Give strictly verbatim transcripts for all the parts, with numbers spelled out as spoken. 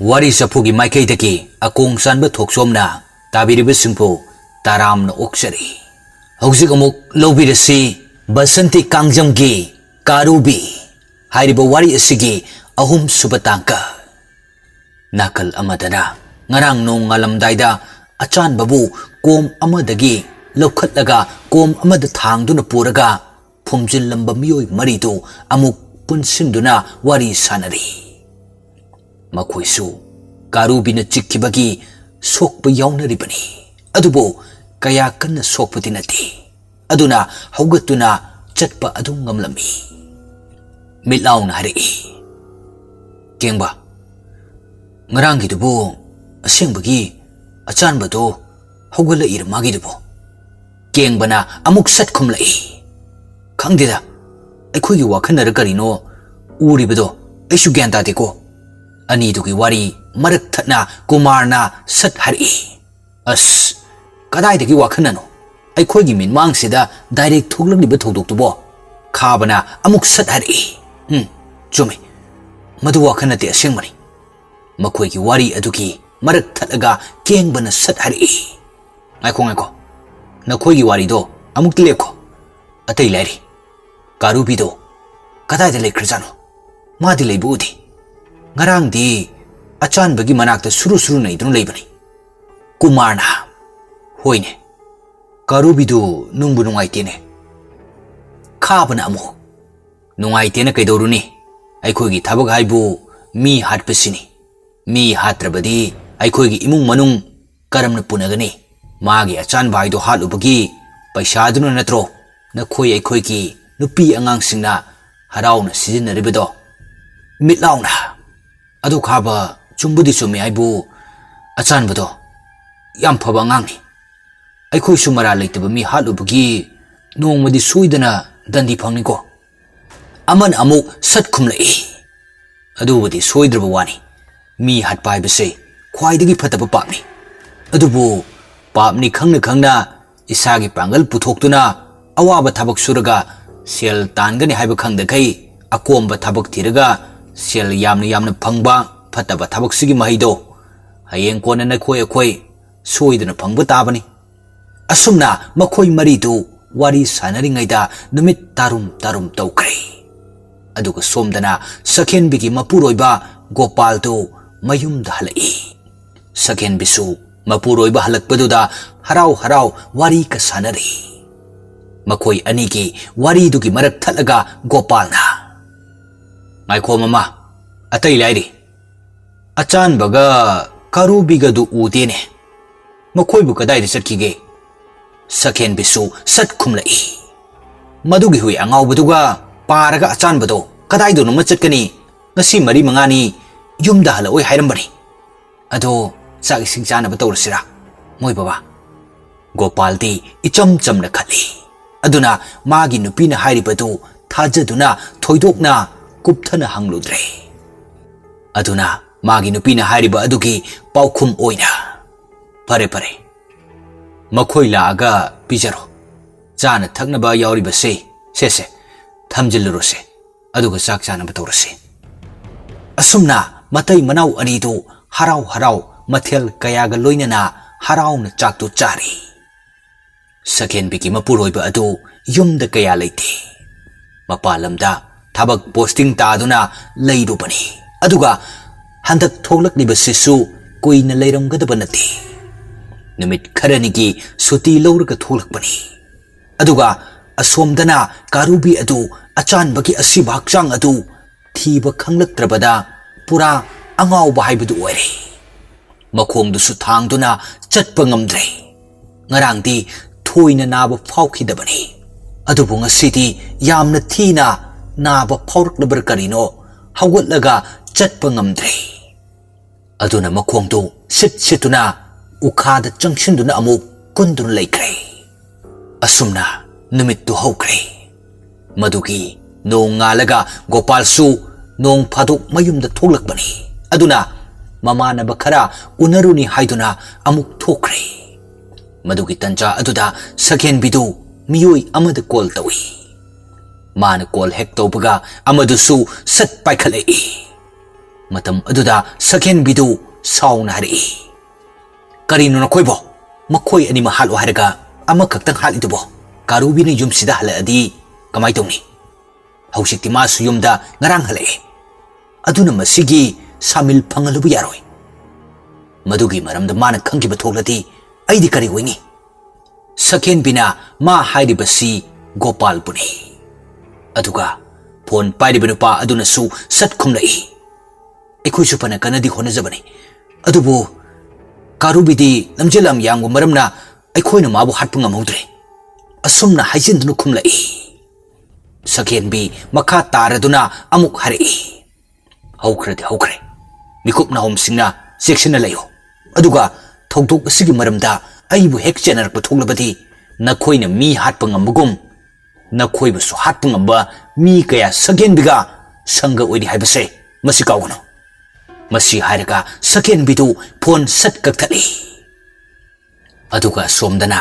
ꯋꯥꯔꯤ ꯆꯐꯨꯒꯤ ꯃꯥꯏꯀꯩꯗꯒꯤ ꯑꯀꯣꯡ ꯆꯥꯟꯕ ꯊꯣꯛꯆꯣꯝꯅ ꯇꯥꯕꯤꯔꯤꯕꯁꯤꯡꯕꯨ ꯇꯔꯥꯝꯅ ꯑꯣꯛꯆꯔꯤ꯫ ꯍꯧꯖꯤꯛ ꯑꯃꯨꯛ ꯂꯧꯕꯤꯔꯁꯤ ꯕꯁꯟꯇꯤ ꯀꯥꯡꯖꯝꯒꯤ ꯀꯥꯔꯨꯕꯤ ꯍꯥꯏꯔꯤꯕ ꯋꯥꯔꯤ ꯑꯁꯤꯒꯤ ꯑꯍꯨꯝꯁꯨꯕ ꯇꯥꯡꯀꯛ꯫ ꯅꯥꯀꯜ ꯑꯃꯗꯅ ꯉꯔꯥꯡ ꯅꯣꯡ ꯉꯥꯜꯂꯝꯗꯥꯏꯗ ꯑꯆꯥꯟꯕꯕꯨ ꯀꯣꯝ ꯑꯃꯗꯒꯤ ꯂꯧꯈꯠꯂꯒ ꯀꯣꯝ ꯑꯃꯗ ꯊꯥꯡꯗꯨꯅ ꯄꯨꯔꯒ ꯐꯨꯝꯖꯤꯜꯂꯝꯕ ꯃꯤꯑꯣꯏ ꯃꯔꯤꯗꯨ ꯑꯃꯨꯛ ꯄꯨꯟꯁꯤꯟꯗꯨꯅ ꯋꯥꯔꯤ ꯁꯥꯅꯔꯤ꯫ ꯃꯈꯣꯏꯁꯨ ꯀꯥꯔꯨꯕꯤꯅ ꯆꯤꯛꯈꯤꯕꯒꯤ ꯁꯣꯛꯄ ꯌꯥꯎꯅꯔꯤꯕꯅꯤ꯫ ꯑꯗꯨꯕꯨ ꯀꯌꯥ ꯀꯟꯅ ꯁꯣꯛꯄꯗꯤ ꯅꯠꯇꯦ꯫ ꯑꯗꯨꯅ ꯍꯧꯒꯠꯇꯨꯅ ꯆꯠꯄ ꯑꯗꯨꯝ ꯉꯝꯂꯝꯃꯤ꯫ ꯃꯤꯠꯂꯥꯎꯅ ꯍꯥꯏꯔꯛꯏ, "ꯀꯦꯡꯕ, ꯉꯔꯥꯡꯒꯤꯗꯨꯕꯨ ꯑꯁꯦꯡꯕꯒꯤ ꯑꯆꯥꯟꯕꯗꯣ ꯍꯧꯒꯠꯂꯛꯏꯔ ꯃꯥꯒꯤꯗꯨꯕꯣ?" ꯀꯦꯡꯕꯅ ꯑꯃꯨꯛ ꯁꯠ ꯈꯨꯝꯂꯛꯏ, "ꯈꯪꯗꯦꯗ, ꯑꯩꯈꯣꯏꯒꯤ ꯋꯥꯈꯜꯅꯔ ꯀꯔꯤꯅꯣ ꯎꯔꯤꯕꯗꯣ ꯑꯩꯁꯨ ꯒ꯭ꯌꯥꯟ ꯇꯥꯗꯦꯀꯣ꯫" ꯑꯅꯤꯗꯨꯒꯤ ꯋꯥꯔꯤ ꯃꯔꯛ ꯊꯠꯅ ꯀꯨꯃꯥꯔꯅ ꯁꯠ ꯍꯥꯏꯔꯛꯏ, "ꯑꯁ, ꯀꯗꯥꯏꯗꯒꯤ ꯋꯥꯈꯜꯅꯅꯣ? ꯑꯩꯈꯣꯏꯒꯤ ꯃꯤꯠꯃꯥꯡꯁꯤꯗ ꯗꯥꯏꯔꯦꯛ ꯊꯣꯛꯂꯛꯂꯤꯕ ꯊꯧꯗꯣꯛꯇꯨꯕꯣ?" ꯈꯥꯕꯅ ꯑꯃꯨꯛ ꯁꯠ ꯍꯥꯏꯔꯛꯏ, "ꯎꯝ, ꯆꯨꯝꯃꯤ꯫ ꯃꯗꯨ ꯋꯥꯈꯜ ꯅꯠꯇꯦ, ꯑꯁꯦꯡꯕꯅꯤ꯫" ꯃꯈꯣꯏꯒꯤ ꯋꯥꯔꯤ ꯑꯗꯨꯒꯤ ꯃꯔꯛ ꯊꯠꯂꯒ ꯀꯦꯡꯕꯅ ꯁꯠ ꯍꯥꯏꯔꯛꯏ, "ꯉꯥꯏꯈꯣ, ꯉꯥꯏꯈꯣ, ꯅꯈꯣꯏꯒꯤ ꯋꯥꯔꯤꯗꯣ ꯑꯃꯨꯛꯇ ꯂꯦꯞꯈꯣ꯫ ꯑꯇꯩ ꯂꯥꯏꯔꯤ꯫ ꯀꯥꯔꯨꯕꯤꯗꯣ ꯀꯗꯥꯏꯗ ꯂꯩꯈ꯭ꯔꯖꯥꯠꯅꯣ? ꯃꯥꯗꯤ ꯂꯩꯕ ꯎꯗꯦ꯫ ꯉꯔꯥꯡꯗꯤ ꯑꯆꯥꯟꯕꯒꯤ ꯃꯅꯥꯛꯇ ꯁꯨꯔꯨ ꯁꯨꯔꯨ ꯅꯩꯗꯨꯅ ꯂꯩꯕꯅꯤ꯫" ꯀꯨꯃꯥꯔꯅ, "ꯍꯣꯏꯅꯦ, ꯀꯥꯔꯨꯕꯤꯗꯨ ꯅꯨꯡꯕꯨ ꯅꯨꯡꯉꯥꯏꯇꯦꯅꯦ꯫" ꯈꯥꯕꯅ ꯑꯃꯨꯛ, "ꯅꯨꯡꯉꯥꯏꯇꯦꯅ ꯀꯩꯗꯧꯔꯨꯅꯤ? ꯑꯩꯈꯣꯏꯒꯤ ꯊꯕꯛ ꯍꯥꯏꯕꯨ ꯃꯤ ꯍꯥꯠꯄꯁꯤꯅꯤ꯫ ꯃꯤ ꯍꯥꯠꯇ꯭ꯔꯕꯗꯤ ꯑꯩꯈꯣꯏꯒꯤ ꯏꯃꯨꯡ ꯃꯅꯨꯡ ꯀꯔꯝꯅ ꯄꯨꯅꯒꯅꯤ? ꯃꯥꯒꯤ ꯑꯆꯥꯟꯕ ꯍꯥꯏꯗꯣ ꯍꯥꯠꯂꯨꯕꯒꯤ ꯄꯩꯁꯥꯗꯨꯅ ꯅꯠꯇ꯭ꯔꯣ ꯅꯈꯣꯏ ꯑꯩꯈꯣꯏꯒꯤ ꯅꯨꯄꯤ ꯑꯉꯥꯡꯁꯤꯡꯅ ꯍꯔꯥꯎꯅ ꯁꯤꯖꯤꯟꯅꯔꯤꯕꯗꯣ?" ꯃꯤꯠꯂꯥꯎꯅ, "ꯑꯗꯨ ꯈꯥꯕ, ꯆꯨꯝꯕꯨꯗꯤ ꯆꯨꯝꯃꯤ ꯍꯥꯏꯕꯨ ꯑꯆꯥꯟꯕꯗꯣ ꯌꯥꯝ ꯐꯕ ꯑꯉꯥꯡꯅꯤ꯫ ꯑꯩꯈꯣꯏꯁꯨ ꯃꯔꯥꯜ ꯂꯩꯇꯕ ꯃꯤ ꯍꯥꯠꯂꯨꯕꯒꯤ ꯅꯣꯡꯃꯗꯤ ꯁꯣꯏꯗꯅ ꯗꯟꯗꯤ ꯐꯪꯅꯤꯀꯣ꯫" ꯑꯃꯅ ꯑꯃꯨꯛ ꯁꯠ ꯈꯨꯝꯂꯛꯏ, "ꯑꯗꯨꯕꯨꯗꯤ ꯁꯣꯏꯗ꯭ꯔꯕ ꯋꯥꯅꯤ꯫ ꯃꯤ ꯍꯥꯠꯄ ꯍꯥꯏꯕꯁꯦ ꯈ꯭ꯋꯥꯏꯗꯒꯤ ꯐꯠꯇꯕ ꯄꯥꯞꯅꯤ꯫ ꯑꯗꯨꯕꯨ ꯄꯥꯞꯅꯤ ꯈꯪꯅ ꯈꯪꯅ ꯏꯁꯥꯒꯤ ꯄꯥꯡꯒꯜ ꯄꯨꯊꯣꯛꯇꯨꯅ ꯑꯋꯥꯕ ꯊꯕꯛ ꯁꯨꯔꯒ ꯁꯦꯜ ꯇꯥꯟꯒꯅꯤ ꯍꯥꯏꯕ ꯈꯪꯗꯈꯩ ꯑꯀꯣꯝꯕ ꯊꯕꯛ ꯊꯤꯔꯒ ꯁꯦꯜ ꯌꯥꯝꯅ ꯌꯥꯝꯅ ꯐꯪꯕ, ꯐꯠꯇꯕ ꯊꯕꯛꯁꯤꯒꯤ ꯃꯍꯩꯗꯣ ꯍꯌꯦꯡ ꯀꯣꯟꯅ ꯅꯈꯣꯏ ꯑꯩꯈꯣꯏ ꯁꯣꯏꯗꯅ ꯐꯪꯕ ꯇꯥꯕꯅꯤ꯫ ꯑꯁꯨꯝꯅ ꯃꯈꯣꯏ ꯃꯔꯤꯗꯨ ꯋꯥꯔꯤ ꯁꯥꯟꯅꯔꯤꯉꯩꯗ ꯅꯨꯃꯤꯠ ꯇꯥꯔꯨꯝ ꯇꯥꯔꯨꯝ ꯇꯧꯈ꯭ꯔꯦ꯫ ꯑꯗꯨꯒ ꯁꯣꯝꯗꯅ ꯁꯈꯦꯟꯕꯤꯒꯤ ꯃꯄꯨꯔꯣꯏꯕ ꯒꯣꯄꯥꯜꯗꯨ ꯃꯌꯨꯝꯗ ꯍꯜꯂꯛꯏ꯫ ꯁꯈꯦꯟꯕꯤꯁꯨ ꯃꯄꯨꯔꯣꯏꯕ ꯍꯜꯂꯛꯄꯗꯨꯗ ꯍꯔꯥꯎ ꯍꯔꯥꯎ ꯋꯥꯔꯤꯒ ꯁꯥꯟꯅꯔꯤ꯫ ꯃꯈꯣꯏ ꯑꯅꯤꯒꯤ ꯋꯥꯔꯤꯗꯨꯒꯤ ꯃꯔꯛ ꯊꯠꯂꯒ ꯒꯣꯄꯥꯜꯅ, "ꯉꯥꯏꯈꯣ ꯃꯃꯥ, ꯑꯇꯩ ꯂꯥꯏꯔꯤ꯫ ꯑꯆꯥꯟꯕꯒ ꯀꯥꯔꯨꯕꯤꯒꯗꯨ ꯎꯗꯦꯅꯦ꯫ ꯃꯈꯣꯏꯕꯨ ꯀꯗꯥꯏꯗ ꯆꯠꯈꯤꯒꯦ?" ꯁꯈꯦꯟꯕꯤꯁꯨ ꯁꯠ ꯈꯨꯝꯂꯛꯏ, "ꯃꯗꯨꯒꯤ ꯍꯨꯏ ꯑꯉꯥꯎꯕꯗꯨꯒ ꯄꯥꯔꯒ ꯑꯆꯥꯟꯕꯗꯣ ꯀꯗꯥꯏꯗꯅꯣꯃ ꯆꯠꯀꯅꯤ꯫ ꯉꯁꯤ ꯃꯔꯤ ꯃꯉꯥꯅꯤ ꯌꯨꯝꯗ ꯍꯜꯂꯛꯑꯣꯏ ꯍꯥꯏꯔꯝꯕꯅꯤ꯫ ꯑꯗꯣ ꯆꯥꯛ ꯏꯁꯤꯡ ꯆꯥꯅꯕ ꯇꯧꯔꯁꯤꯔꯥ, ꯃꯣꯏ ꯕꯕꯥ?" ꯒꯣꯄꯥꯜꯗꯤ ꯏꯆꯝ ꯆꯝꯅ ꯈꯠꯂꯤ꯫ ꯑꯗꯨꯅ ꯃꯥꯒꯤ ꯅꯨꯄꯤꯅ ꯍꯥꯏꯔꯤꯕꯗꯨ ꯊꯥꯖꯗꯨꯅ ꯊꯣꯏꯗꯣꯛꯅ ꯀꯨꯞꯊꯅ ꯍꯪꯂꯨꯗ꯭ꯔꯦ꯫ ꯑꯗꯨꯅ ꯃꯥꯒꯤ ꯅꯨꯄꯤꯅ ꯍꯥꯏꯔꯤꯕ ꯑꯗꯨꯒꯤ ꯄꯥꯎꯈꯨꯝ ꯑꯣꯏꯅ, "ꯐꯔꯦ, ꯐꯔꯦ, ꯃꯈꯣꯏ ꯂꯥꯛꯑꯒ ꯄꯤꯖꯔꯣ꯫ ꯆꯥꯅ ꯊꯛꯅꯕ ꯌꯥꯎꯔꯤꯕꯁꯦ, ꯁꯦꯁꯦ, ꯊꯝꯖꯤꯜꯂꯨꯔꯣꯁꯦ, ꯑꯗꯨꯒ ꯆꯥꯛ ꯆꯥꯅꯕ ꯇꯧꯔꯁꯤ꯫" ꯑꯁꯨꯝꯅ ꯃꯇꯩ ꯃꯅꯥꯎ ꯑꯅꯤꯗꯨ ꯍꯔꯥꯎ ꯍꯔꯥꯎ ꯃꯊꯦꯜ ꯀꯌꯥꯒ ꯂꯣꯏꯅꯅ ꯍꯔꯥꯎꯅ ꯆꯥꯛꯇꯨ ꯆꯥꯔꯤ꯫ ꯁꯀꯦꯟꯕꯤꯒꯤ ꯃꯄꯨꯔꯣꯏꯕ ꯑꯗꯨ ꯌꯨꯝꯗ ꯀꯌꯥ ꯂꯩꯇꯦ꯫ ꯃꯄꯥꯟ ꯂꯝꯗ ꯊꯕꯛ ꯄꯣꯁꯇꯤꯡ ꯇꯥꯗꯨꯅ ꯂꯩꯔꯨꯕꯅꯤ꯫ ꯑꯗꯨꯒ ꯍꯟꯗꯛ ꯊꯣꯛꯂꯛꯂꯤꯕꯁꯤꯁꯨ ꯀꯨꯏꯅ ꯂꯩꯔꯝꯒꯗꯕ ꯅꯠꯇꯦ꯫ ꯅꯨꯃꯤꯠ ꯈꯔꯅꯤꯒꯤ ꯁꯨꯇꯤ ꯂꯧꯔꯒ ꯊꯣꯛꯂꯛꯄꯅꯤ꯫ ꯑꯗꯨꯒ ꯑꯁꯣꯝꯗꯅ ꯀꯥꯔꯨꯕꯤ ꯑꯗꯨ ꯑꯆꯥꯟꯕꯒꯤ ꯑꯁꯤꯕ ꯍꯛꯆꯥꯡ ꯑꯗꯨ ꯊꯤꯕ ꯈꯪꯂꯛꯇ꯭ꯔꯕꯗ ꯄꯨꯔꯥ ꯑꯉꯥꯎꯕ ꯍꯥꯏꯕꯗꯨ ꯑꯣꯏꯔꯦ꯫ ꯃꯈꯣꯡꯗꯨꯁꯨ ꯊꯥꯡꯗꯨꯅ ꯆꯠꯄ ꯉꯝꯗ꯭ꯔꯦ꯫ ꯉꯔꯥꯡꯗꯤ ꯊꯣꯏꯅ ꯅꯥꯕ ꯐꯥꯎꯈꯤꯗꯕꯅꯤ꯫ ꯑꯗꯨꯕꯨ ꯉꯁꯤꯗꯤ ꯌꯥꯝꯅ ꯊꯤꯅ ꯅꯥꯕ ꯐꯥꯎꯔꯛꯂꯕ꯭ꯔꯥ ꯀꯔꯤꯅꯣ, ꯍꯧꯒꯠꯂꯒ ꯆꯠꯄ ꯉꯝꯗ꯭ꯔꯦ꯫ ꯑꯗꯨꯅ ꯃꯈꯣꯡꯗꯨ ꯁꯤꯠ ꯁꯤꯠꯇꯨꯅ ꯎꯈꯥꯗ ꯆꯪꯁꯤꯟꯗꯨꯅ ꯑꯃꯨꯛ ꯀꯨꯟꯗꯨꯅ ꯂꯩꯈ꯭ꯔꯦ꯫ ꯑꯁꯨꯝꯅ ꯅꯨꯃꯤꯠꯇꯨ ꯍꯧꯈ꯭ꯔꯦ꯫ ꯃꯗꯨꯒꯤ ꯅꯣꯡ ꯉꯥꯜꯂꯒ ꯒꯣꯄꯥꯜꯁꯨ ꯅꯣꯡ ꯐꯥꯗꯣꯛ ꯃꯌꯨꯝꯗ ꯊꯣꯛꯂꯛꯄꯅꯤ꯫ ꯑꯗꯨꯅ ꯃꯃꯥꯟꯅꯕ ꯈꯔ ꯎꯅꯔꯨꯅꯤ ꯍꯥꯏꯗꯨꯅ ꯑꯃꯨꯛ ꯊꯣꯛꯈ꯭ꯔꯦ꯫ ꯃꯗꯨꯒꯤ ꯇꯟꯖꯥ ꯑꯗꯨꯗ ꯁꯀꯦꯟꯕꯤꯗꯨ ꯃꯤꯑꯣꯏ ꯑꯃꯗ ꯀꯣꯜ ꯇꯧꯏ꯫ ꯃꯥꯅ ꯀꯣꯜ ꯍꯦꯛ ꯇꯧꯕꯒ ꯑꯃꯗꯨꯁꯨ ꯁꯠ ꯄꯥꯏꯈꯠꯂꯛꯏ꯫ ꯃꯇꯝ ꯑꯗꯨꯗ ꯁꯛꯍꯦꯟꯕꯤꯗꯨ ꯁꯥꯎꯅ ꯍꯥꯏꯔꯛꯏ, "ꯀꯔꯤꯅꯣ ꯅꯈꯣꯏꯕꯣ? ꯃꯈꯣꯏ ꯑꯅꯤꯃꯛ ꯍꯥꯠꯂꯣ ꯍꯥꯏꯔꯒ ꯑꯃꯈꯛꯇꯪ ꯍꯥꯠꯂꯤꯗꯨꯕꯣ? ꯀꯥꯔꯨꯕꯤꯅ ꯌꯨꯝꯁꯤꯗ ꯍꯜꯂꯛꯑꯗꯤ ꯀꯃꯥꯏ ꯇꯧꯅꯤ? ꯍꯧꯖꯤꯛꯇꯤ ꯃꯥꯁꯨ ꯌꯨꯝꯗ ꯉꯔꯥꯡ ꯍꯜꯂꯛꯑꯦ꯫ ꯑꯗꯨꯅ ꯃꯁꯤꯒꯤ ꯁꯥꯃꯤꯜ ꯐꯪꯍꯜꯂꯨꯕ ꯌꯥꯔꯣꯏ꯫ ꯃꯗꯨꯒꯤ ꯃꯔꯝꯗ ꯃꯥꯅ ꯈꯪꯈꯤꯕ ꯊꯣꯛꯂꯗꯤ ꯑꯩꯗꯤ ꯀꯔꯤ ꯑꯣꯏꯅꯤ?" ꯁꯛꯍꯦꯟꯕꯤꯅ ꯃꯥ ꯍꯥꯏꯔꯤꯕꯁꯤ ꯒꯣꯄꯥꯜꯕꯨꯅꯤ꯫ ꯑꯗꯨꯒ ꯐꯣꯟ ꯄꯥꯏꯔꯤꯕ ꯅꯨꯄꯥ ꯑꯗꯨꯅꯁꯨ ꯁꯠ ꯈꯨꯝꯂꯛꯏ, "ꯑꯩꯈꯣꯏꯁꯨ ꯐꯅ ꯀꯟꯅꯗꯤ ꯍꯣꯠꯅꯖꯕꯅꯤ, ꯑꯗꯨꯕꯨ ꯀꯥꯔꯨꯕꯤꯗꯤ ꯂꯝꯖꯦꯜ ꯌꯥꯝ ꯌꯥꯡꯕ ꯃꯔꯝꯅ ꯑꯩꯈꯣꯏꯅ ꯃꯥꯕꯨ ꯍꯥꯠꯄ ꯉꯝꯍꯧꯗ꯭ꯔꯦ," ꯑꯁꯨꯝꯅ ꯍꯥꯏꯖꯤꯟꯗꯨꯅ ꯈꯨꯝꯂꯛꯏ꯫ ꯁꯛꯍꯦꯟꯕꯤ ꯃꯈꯥ ꯇꯥꯔꯗꯨꯅ ꯑꯃꯨꯛ ꯍꯥꯏꯔꯛꯏ, "ꯍꯧꯈ꯭ꯔꯗꯤ ꯍꯧꯈ꯭ꯔꯦ꯫ ꯃꯤꯀꯨꯞ ꯅꯥꯍꯣꯝꯁꯤꯡꯅ ꯆꯦꯛꯁꯤꯟꯅ ꯂꯩꯌꯨ꯫ ꯑꯗꯨꯒ ꯊꯧꯗꯣꯛ ꯑꯁꯤꯒꯤ ꯃꯔꯝꯗ ꯑꯩꯕꯨ ꯍꯦꯛ ꯆꯦꯟꯅꯔꯛꯄ ꯊꯣꯛꯂꯕꯗꯤ ꯅꯈꯣꯏꯅ ꯃꯤ ꯍꯥꯠꯄ ꯉꯝꯕꯒꯨꯝ ꯅꯈꯣꯏꯕꯨꯁꯨ ꯍꯥꯠꯄ ꯉꯝꯕ ꯃꯤ ꯀꯌꯥ ꯁꯛꯍꯦꯟꯕꯤꯒ ꯁꯪꯒ ꯑꯣꯏꯔꯤ ꯍꯥꯏꯕꯁꯦ ꯃꯁꯤ ꯀꯥꯎꯒꯅꯨ꯫" ꯃꯁꯤ ꯍꯥꯏꯔꯒ ꯁꯛꯍꯦꯟꯕꯤꯗꯨ ꯐꯣꯟ ꯁꯠ ꯀꯛꯊꯠꯂꯤ꯫ ꯑꯗꯨꯒ ꯁꯣꯝꯗꯅ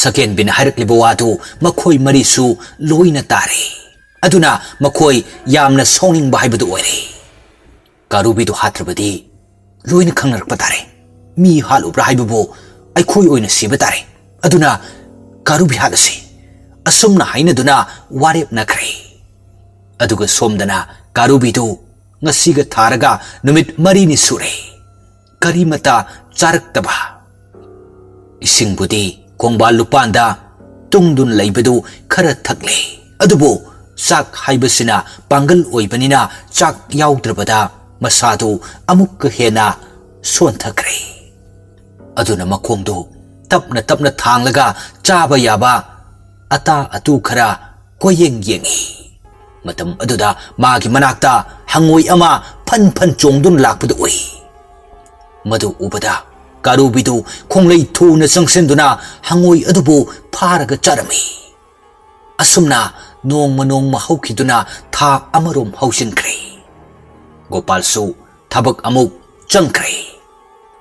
ꯁꯛꯍꯦꯟꯕꯤꯅ ꯍꯥꯏꯔꯛꯂꯤꯕ ꯋꯥꯗꯨ ꯃꯈꯣꯏ ꯃꯔꯤꯁꯨ ꯂꯣꯏꯅ ꯇꯥꯔꯦ꯫ ꯑꯗꯨꯅ ꯃꯈꯣꯏ ꯌꯥꯝꯅ ꯁꯥꯎꯅꯤꯡꯕ ꯍꯥꯏꯕꯗꯨ ꯑꯣꯏꯔꯦ꯫ ꯀꯥꯔꯨꯕꯤꯗꯨ ꯍꯥꯠꯇ꯭ꯔꯕꯗꯤ ꯂꯣꯏꯅ ꯈꯪꯅꯔꯛꯄ ꯇꯥꯔꯦ꯫ ꯃꯤ ꯍꯥꯠꯂꯨꯕ꯭ꯔꯥ ꯍꯥꯏꯕꯕꯨ ꯑꯩꯈꯣꯏ ꯑꯣꯏꯅ ꯁꯤꯕ ꯇꯥꯔꯦ꯫ ꯑꯗꯨꯅ ꯀꯥꯔꯨꯕꯤ ꯍꯥꯠꯂꯁꯤ꯫ ꯑꯁꯨꯝꯅ ꯍꯥꯏꯅꯗꯨꯅ ꯋꯥꯔꯦꯞꯅꯈ꯭ꯔꯦ꯫ ꯑꯗꯨꯒ ꯁꯣꯝꯗꯅ ꯀꯥꯔꯨꯕꯤꯗꯨ ꯉꯁꯤꯒ ꯊꯥꯔꯒ ꯅꯨꯃꯤꯠ ꯃꯔꯤꯅꯤ ꯁꯨꯔꯦ꯫ ꯀꯔꯤꯃꯇ ꯆꯥꯔꯛꯇꯕ꯫ ꯏꯁꯤꯡꯕꯨꯗꯤ ꯈꯣꯡꯕꯥꯜ ꯂꯨꯄꯥꯟꯗ ꯇꯨꯡꯗꯨꯅ ꯂꯩꯕꯗꯨ ꯈꯔ ꯊꯛꯂꯦ꯫ ꯑꯗꯨꯕꯨ ꯆꯥꯛ ꯍꯥꯏꯕꯁꯤꯅ ꯄꯥꯡꯒꯜ ꯑꯣꯏꯕꯅꯤꯅ ꯆꯥꯛ ꯌꯥꯎꯗ꯭ꯔꯕꯗ ꯃꯁꯥꯗꯨ ꯑꯃꯨꯛꯀ ꯍꯦꯟꯅ ꯁꯣꯟꯊꯈ꯭ꯔꯦ꯫ ꯑꯗꯨꯅ ꯃꯈꯣꯡꯗꯨ ꯇꯞꯅ ꯇꯞꯅ ꯊꯥꯡꯂꯒ ꯆꯥꯕ ꯌꯥꯕ ꯑꯇꯥ ꯑꯇꯨ ꯈꯔ ꯀꯣꯏꯌꯦꯡ ꯌꯦꯡꯏ꯫ ꯃꯇꯝ ꯑꯗꯨꯗ ꯃꯥꯒꯤ ꯃꯅꯥꯛꯇ ꯍꯪꯉꯣꯏ ꯑꯃ ꯐꯟ ꯐꯟ ꯆꯣꯡꯗꯨꯅ ꯂꯥꯛꯄꯗꯨ ꯎꯏ꯫ ꯃꯗꯨ ꯎꯕꯗ ꯀꯥꯔꯨꯕꯤꯗꯨ ꯈꯣꯡꯂꯩ ꯊꯨꯅ ꯆꯪꯁꯤꯟꯗꯨꯅ ꯍꯪꯉꯣꯏ ꯑꯗꯨꯕꯨ ꯐꯥꯔꯒ ꯆꯥꯔꯝꯃꯤ꯫ ꯑꯁꯨꯝꯅ ꯅꯣꯡꯃ ꯅꯣꯡꯃ ꯍꯧꯈꯤꯗꯨꯅ ꯊꯥ ꯑꯃꯔꯣꯝ ꯍꯧꯖꯤꯟꯈ꯭ꯔꯦ꯫ ꯒꯣꯄꯥꯜꯁꯨ ꯊꯕꯛ ꯑꯃꯨꯛ ꯆꯪꯈ꯭ꯔꯦ꯫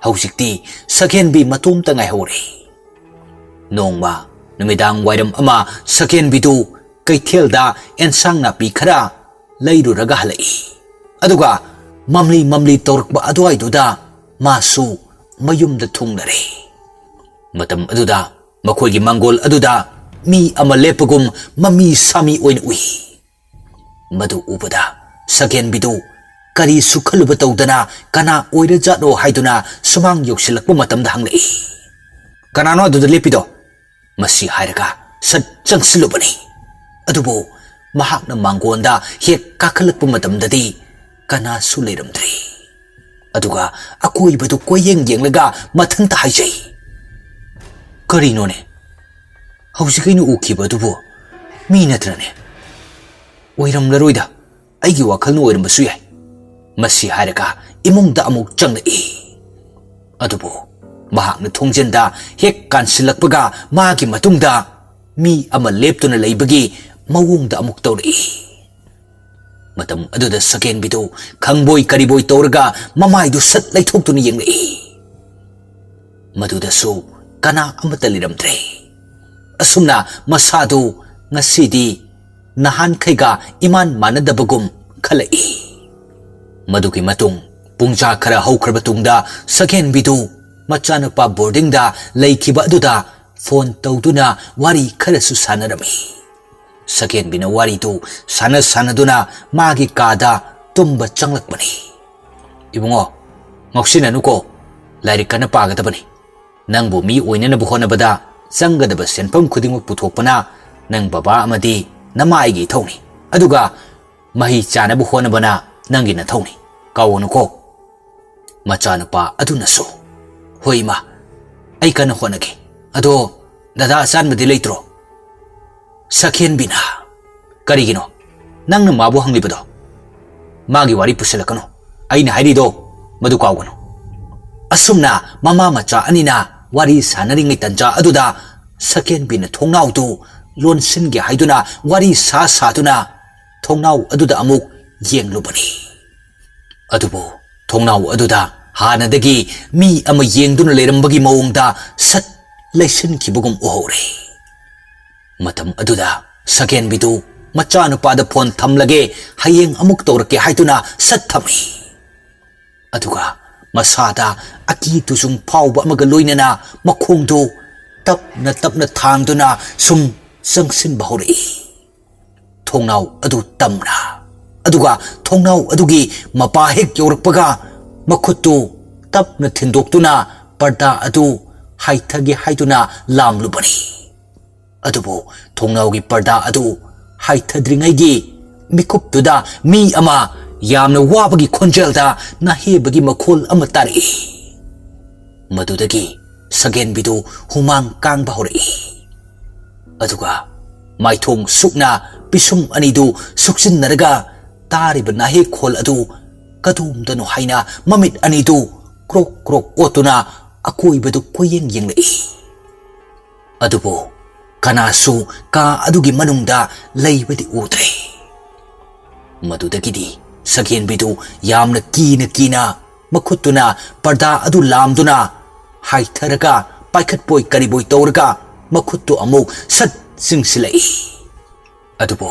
ꯍꯧꯖꯤꯛꯇꯤ ꯁꯛꯍꯦꯟꯕꯤ ꯃꯇꯣꯝꯇ ꯉꯥꯏꯍꯧꯔꯦ꯫ ꯅꯣꯡꯃ ꯅꯨꯃꯤꯗꯥꯡ ꯋꯥꯏꯔꯝ ꯑꯃ ꯁꯛꯍꯦꯟꯕꯤꯗꯨ ꯀꯩꯊꯦꯜꯗ ꯑꯦꯟꯁꯥꯡ ꯅꯥꯄꯤ ꯈꯔ ꯂꯩꯔꯨꯔꯒ ꯍꯜꯂꯛꯏ꯫ ꯑꯗꯨꯒ ꯃꯝꯂꯤ ꯃꯝꯂꯤ ꯇꯧꯔꯛꯄ ꯑꯗꯨꯋꯥꯏꯗꯨꯗ ꯃꯥꯁꯨ ꯃꯌꯨꯝꯗ ꯊꯨꯡꯂꯔꯦ꯫ ꯃꯇꯝ ꯑꯗꯨꯗ ꯃꯈꯣꯏꯒꯤ ꯃꯥꯡꯒꯣꯜ ꯑꯗꯨꯗ ꯃꯤ ꯑꯃ ꯂꯦꯞꯄꯒꯨꯝ ꯃꯃꯤ ꯁꯥꯃꯤ ꯑꯣꯏꯅ ꯎꯏ꯫ ꯃꯗꯨ ꯎꯕꯗ ꯁꯒꯦꯟꯕꯤꯗꯨ ꯀꯔꯤꯁꯨ ꯈꯜꯂꯨꯕ ꯇꯧꯗꯅ ꯀꯅꯥ ꯑꯣꯏꯔꯖꯥꯠꯅꯣ ꯍꯥꯏꯗꯨꯅ ꯁꯨꯃꯥꯡ ꯌꯧꯁꯤꯜꯂꯛꯄ ꯃꯇꯝꯗ ꯍꯪꯂꯛꯏ꯫ "ꯀꯅꯥꯅꯣ ꯑꯗꯨꯗ ꯂꯦꯞꯄꯤꯗꯣ?" ꯃꯁꯤ ꯍꯥꯏꯔꯒ ꯁꯠ ꯆꯪꯁꯤꯜꯂꯨꯕꯅꯤ꯫ ꯑꯗꯨꯕꯨ ꯃꯍꯥꯛꯅ ꯃꯥꯡꯒꯣꯟꯗ ꯍꯦꯛ ꯀꯥꯈꯠꯂꯛꯄ ꯃꯇꯝꯗꯗꯤ ꯀꯅꯥꯁꯨ ꯂꯩꯔꯝꯗ꯭ꯔꯦ꯫ ꯑꯗꯨꯒ ꯑꯀꯣꯏꯕꯗꯨ ꯀꯣꯏꯌꯦꯡ ꯌꯦꯡꯂꯒ ꯃꯊꯟꯇ ꯍꯥꯏꯖꯩ, "ꯀꯔꯤꯅꯣꯅꯦ? ꯍꯧꯖꯤꯛ ꯑꯩꯅ ꯎꯈꯤꯕ ꯑꯗꯨꯕꯨ ꯃꯤ ꯅꯠꯇ꯭ꯔꯅꯦ? ꯑꯣꯏꯔꯝꯂꯔꯣꯏꯗ, ꯑꯩꯒꯤ ꯋꯥꯈꯜꯅ ꯑꯣꯏꯔꯝꯕꯁꯨ ꯌꯥꯏ"꯫ ꯃꯁꯤ ꯍꯥꯏꯔꯒ ꯏꯃꯨꯡꯗ ꯑꯃꯨꯛ ꯆꯪꯂꯛꯏ꯫ ꯑꯗꯨꯕꯨ ꯃꯍꯥꯛꯅ ꯊꯣꯡꯖꯤꯟꯗ ꯍꯦꯛ ꯀꯥꯟꯁꯤꯜꯂꯛꯄꯒ ꯃꯥꯒꯤ ꯃꯇꯨꯡꯗ ꯃꯤ ꯑꯃ ꯂꯦꯞꯇꯨꯅ ꯂꯩꯕꯒꯤ ꯃꯑꯣꯡꯗ ꯑꯃꯨꯛ ꯇꯧꯔꯛꯏ꯫ ꯃꯇꯝ ꯑꯗꯨꯗ ꯁꯒꯦꯟꯕꯤꯗꯨ ꯈꯪꯕꯣꯏ ꯀꯔꯤꯕꯣꯏ ꯇꯧꯔꯒ ꯃꯃꯥꯏꯗꯨ ꯁꯠ ꯂꯩꯊꯣꯛꯇꯨꯅ ꯌꯦꯡꯂꯛꯏ꯫ ꯃꯗꯨꯗꯁꯨ ꯀꯅꯥ ꯑꯃꯠꯇ ꯂꯩꯔꯝꯗ꯭ꯔꯦ꯫ ꯑꯁꯨꯝꯅ ꯃꯁꯥꯗꯨ ꯉꯁꯤꯗꯤ ꯅꯍꯥꯟꯈꯩꯒ ꯏꯃꯥꯟ ꯃꯥꯟꯅꯗꯕꯒꯨꯝ ꯈꯜꯂꯛꯏ꯫ ꯃꯗꯨꯒꯤ ꯃꯇꯨꯡ ꯄꯨꯡꯖꯥ ꯈꯔ ꯍꯧꯈ꯭ꯔꯕ ꯇꯨꯡꯗ ꯁꯒꯦꯟꯕꯤꯗꯨ ꯃꯆꯥꯅꯨꯄꯥ ꯕꯣꯔꯗꯤꯡꯗ ꯂꯩꯈꯤꯕ ꯑꯗꯨꯗ ꯐꯣꯟ ꯇꯧꯗꯨꯅ ꯋꯥꯔꯤ ꯈꯔꯁꯨ ꯁꯥꯟꯅꯔꯝꯃꯤ꯫ ꯁꯒꯦꯟꯕꯤꯅ ꯋꯥꯔꯤꯗꯨ ꯁꯥꯟꯅ ꯁꯥꯟꯅꯗꯨꯅ ꯃꯥꯒꯤ ꯀꯥꯗ ꯇꯨꯝꯕ ꯆꯪꯂꯛꯄꯅꯤ꯫ "ꯏꯕꯨꯡꯉꯣ, ꯉꯥꯎꯁꯤꯟꯅꯅꯨꯀꯣ, ꯂꯥꯏꯔꯤꯛ ꯀꯟꯅ ꯄꯥꯒꯗꯕꯅꯤ꯫ ꯅꯪꯕꯨ ꯃꯤ ꯑꯣꯏꯅꯅꯕ ꯍꯣꯠꯅꯕꯗ ꯆꯪꯒꯗꯕ ꯁꯦꯟꯐꯝ ꯈꯨꯗꯤꯡꯃꯛ ꯄꯨꯊꯣꯛꯄꯅ ꯅꯪ ꯕꯕꯥ ꯑꯃꯗꯤ ꯅꯃꯥꯏꯒꯤ ꯏꯊꯧꯅꯤ꯫ ꯑꯗꯨꯒ ꯃꯍꯩ ꯆꯥꯅꯕ ꯍꯣꯠꯅꯕꯅ ꯅꯪꯒꯤ ꯅꯊꯧꯅꯤ꯫ ꯀꯥꯎꯒꯅꯨꯀꯣ"꯫ ꯃꯆꯥꯅꯨꯄꯥ ꯑꯗꯨꯅꯁꯨ, "ꯍꯣꯏ ꯏꯃꯥ, ꯑꯩ ꯀꯟꯅ ꯍꯣꯠꯅꯒꯦ꯫ ꯑꯗꯣ ꯗꯗꯥ ꯑꯆꯥꯟꯕꯗꯤ ꯂꯩꯇ꯭ꯔꯣ?" ꯁꯈꯦꯟꯕꯤꯅ, "ꯀꯔꯤꯒꯤꯅꯣ ꯅꯪꯅ ꯃꯥꯕꯨ ꯍꯪꯂꯤꯕꯗꯣ? ꯃꯥꯒꯤ ꯋꯥꯔꯤ ꯄꯨꯁꯤꯜꯂꯛꯀꯅꯨ꯫ ꯑꯩꯅ ꯍꯥꯏꯔꯤꯗꯣ ꯃꯗꯨ ꯀꯥꯎꯒꯅꯨ"꯫ ꯑꯁꯨꯝꯅ ꯃꯃꯥ ꯃꯆꯥ ꯑꯅꯤꯅ ꯋꯥꯔꯤ ꯁꯥꯟꯅꯔꯤꯉꯩ ꯇꯟꯖꯥ ꯑꯗꯨꯗ ꯁꯈꯦꯟꯕꯤꯅ ꯊꯣꯡꯅꯥꯎꯗꯨ ꯂꯣꯟꯁꯤꯟꯒꯦ ꯍꯥꯏꯗꯨꯅ ꯋꯥꯔꯤ ꯁꯥ ꯁꯥꯗꯨꯅ ꯊꯣꯡꯅꯥꯎ ꯑꯗꯨꯗ ꯑꯃꯨꯛ ꯌꯦꯡꯂꯨꯕꯅꯤ꯫ ꯑꯗꯨꯕꯨ ꯊꯣꯡꯅꯥꯎ ꯑꯗꯨꯗ ꯍꯥꯟꯅꯗꯒꯤ ꯃꯤ ꯑꯃ ꯌꯦꯡꯗꯨꯅ ꯂꯩꯔꯝꯕꯒꯤ ꯃꯑꯣꯡꯗ ꯁꯠ ꯂꯩꯁꯤꯟꯈꯤꯕꯒꯨꯝ ꯎꯍꯧꯔꯦ꯫ ꯃꯇꯝ ꯑꯗꯨꯗ ꯁꯒꯦꯟꯕꯤꯗꯨ ꯃꯆꯥꯅꯨꯄꯥꯗ ꯐꯣꯟ ꯊꯝꯂꯒꯦ, ꯍꯌꯦꯡ ꯑꯃꯨꯛ ꯇꯧꯔꯛꯀꯦ ꯍꯥꯏꯗꯨꯅ ꯁꯠ ꯊꯝꯃꯤ꯫ ꯑꯗꯨꯒ ꯃꯁꯥꯗ ꯑꯀꯤ ꯇꯨꯖꯨꯡ ꯐꯥꯎꯕ ꯑꯃꯒ ꯂꯣꯏꯅꯅ ꯃꯈꯣꯡꯗꯨ ꯇꯞꯅ ꯇꯞꯅ ꯊꯥꯡꯗꯨꯅ ꯁꯨꯝ ꯆꯪꯁꯤꯟꯕ ꯍꯧꯔꯛꯏ꯫ ꯊꯣꯡꯅꯥꯎ ꯑꯗꯨ ꯇꯝꯅ, ꯑꯗꯨꯒ ꯊꯣꯡꯅꯥꯎ ꯑꯗꯨꯒꯤ ꯃꯄꯥ ꯍꯦꯛ ꯌꯧꯔꯛꯄꯒ ꯃꯈꯨꯠꯇꯨ ꯇꯞꯅ ꯊꯤꯟꯗꯣꯛꯇꯨꯅ ꯄꯔꯗꯥ ꯑꯗꯨ ꯍꯥꯏꯊꯒꯦ ꯍꯥꯏꯗꯨꯅ ꯂꯥꯝꯂꯨꯕꯅꯤ꯫ ꯑꯗꯨꯕꯨ ꯊꯣꯡꯅꯥꯎꯒꯤ ꯄꯔꯗꯥ ꯑꯗꯨ ꯍꯥꯏꯊꯗ꯭ꯔꯤꯉꯩꯒꯤ ꯃꯤꯀꯨꯞꯇꯨꯗ ꯃꯤ ꯑꯃ ꯌꯥꯝꯅ ꯋꯥꯕꯒꯤ ꯈꯣꯟꯖꯦꯜꯗ ꯅꯥꯍꯦꯕꯒꯤ ꯃꯈꯣꯜ ꯑꯃ ꯇꯥꯔꯛꯏ꯫ ꯃꯗꯨꯗꯒꯤ ꯁꯒꯦꯟꯕꯤꯗꯨ ꯍꯨꯃꯥꯡ ꯀꯥꯡꯕ ꯍꯧꯔꯛꯏ꯫ ꯑꯗꯨꯒ ꯃꯥꯏꯊꯣꯡ ꯁꯨꯛꯅ ꯄꯤꯁꯨꯝ ꯑꯅꯤꯗꯨ ꯁꯨꯛꯆꯤꯟꯅꯔꯒ ꯇꯥꯔꯤꯕ ꯅꯥꯍꯦ ꯈꯣꯜ ꯑꯗꯨ ꯀꯗꯣꯝꯗꯅꯣ ꯍꯥꯏꯅ ꯃꯃꯤꯠ ꯑꯅꯤꯗꯨ ꯀ꯭ꯔꯣꯛ ꯀ꯭ꯔꯣꯛ ꯑꯣꯠꯇꯨꯅ ꯑꯀꯣꯏꯕꯗꯨ ꯀꯣꯏꯌꯦꯡ ꯌꯦꯡꯂꯛꯏ꯫ ꯑꯗꯨꯕꯨ ꯀꯅꯥꯁꯨ ꯀꯥ ꯑꯗꯨꯒꯤ ꯃꯅꯨꯡꯗ ꯂꯩꯕꯗꯤ ꯎꯗ꯭ꯔꯦ꯫ ꯃꯗꯨꯗꯒꯤꯗꯤ ꯁꯒꯦꯟꯕꯤꯗꯨ ꯌꯥꯝꯅ ꯀꯤꯅ ꯀꯤꯅ ꯃꯈꯨꯠꯇꯨꯅ ꯄꯔꯗꯥ ꯑꯗꯨ ꯂꯥꯝꯗꯨꯅ ꯍꯥꯏꯊꯔꯒ ꯄꯥꯏꯈꯠꯄꯣꯏ ꯀꯔꯤꯕꯣꯏ ꯇꯧꯔꯒ ꯃꯈꯨꯠꯇꯨ ꯑꯃꯨꯛ ꯁꯠ ꯆꯤꯡꯁꯤꯜꯂꯛꯏ꯫ ꯑꯗꯨꯕꯨ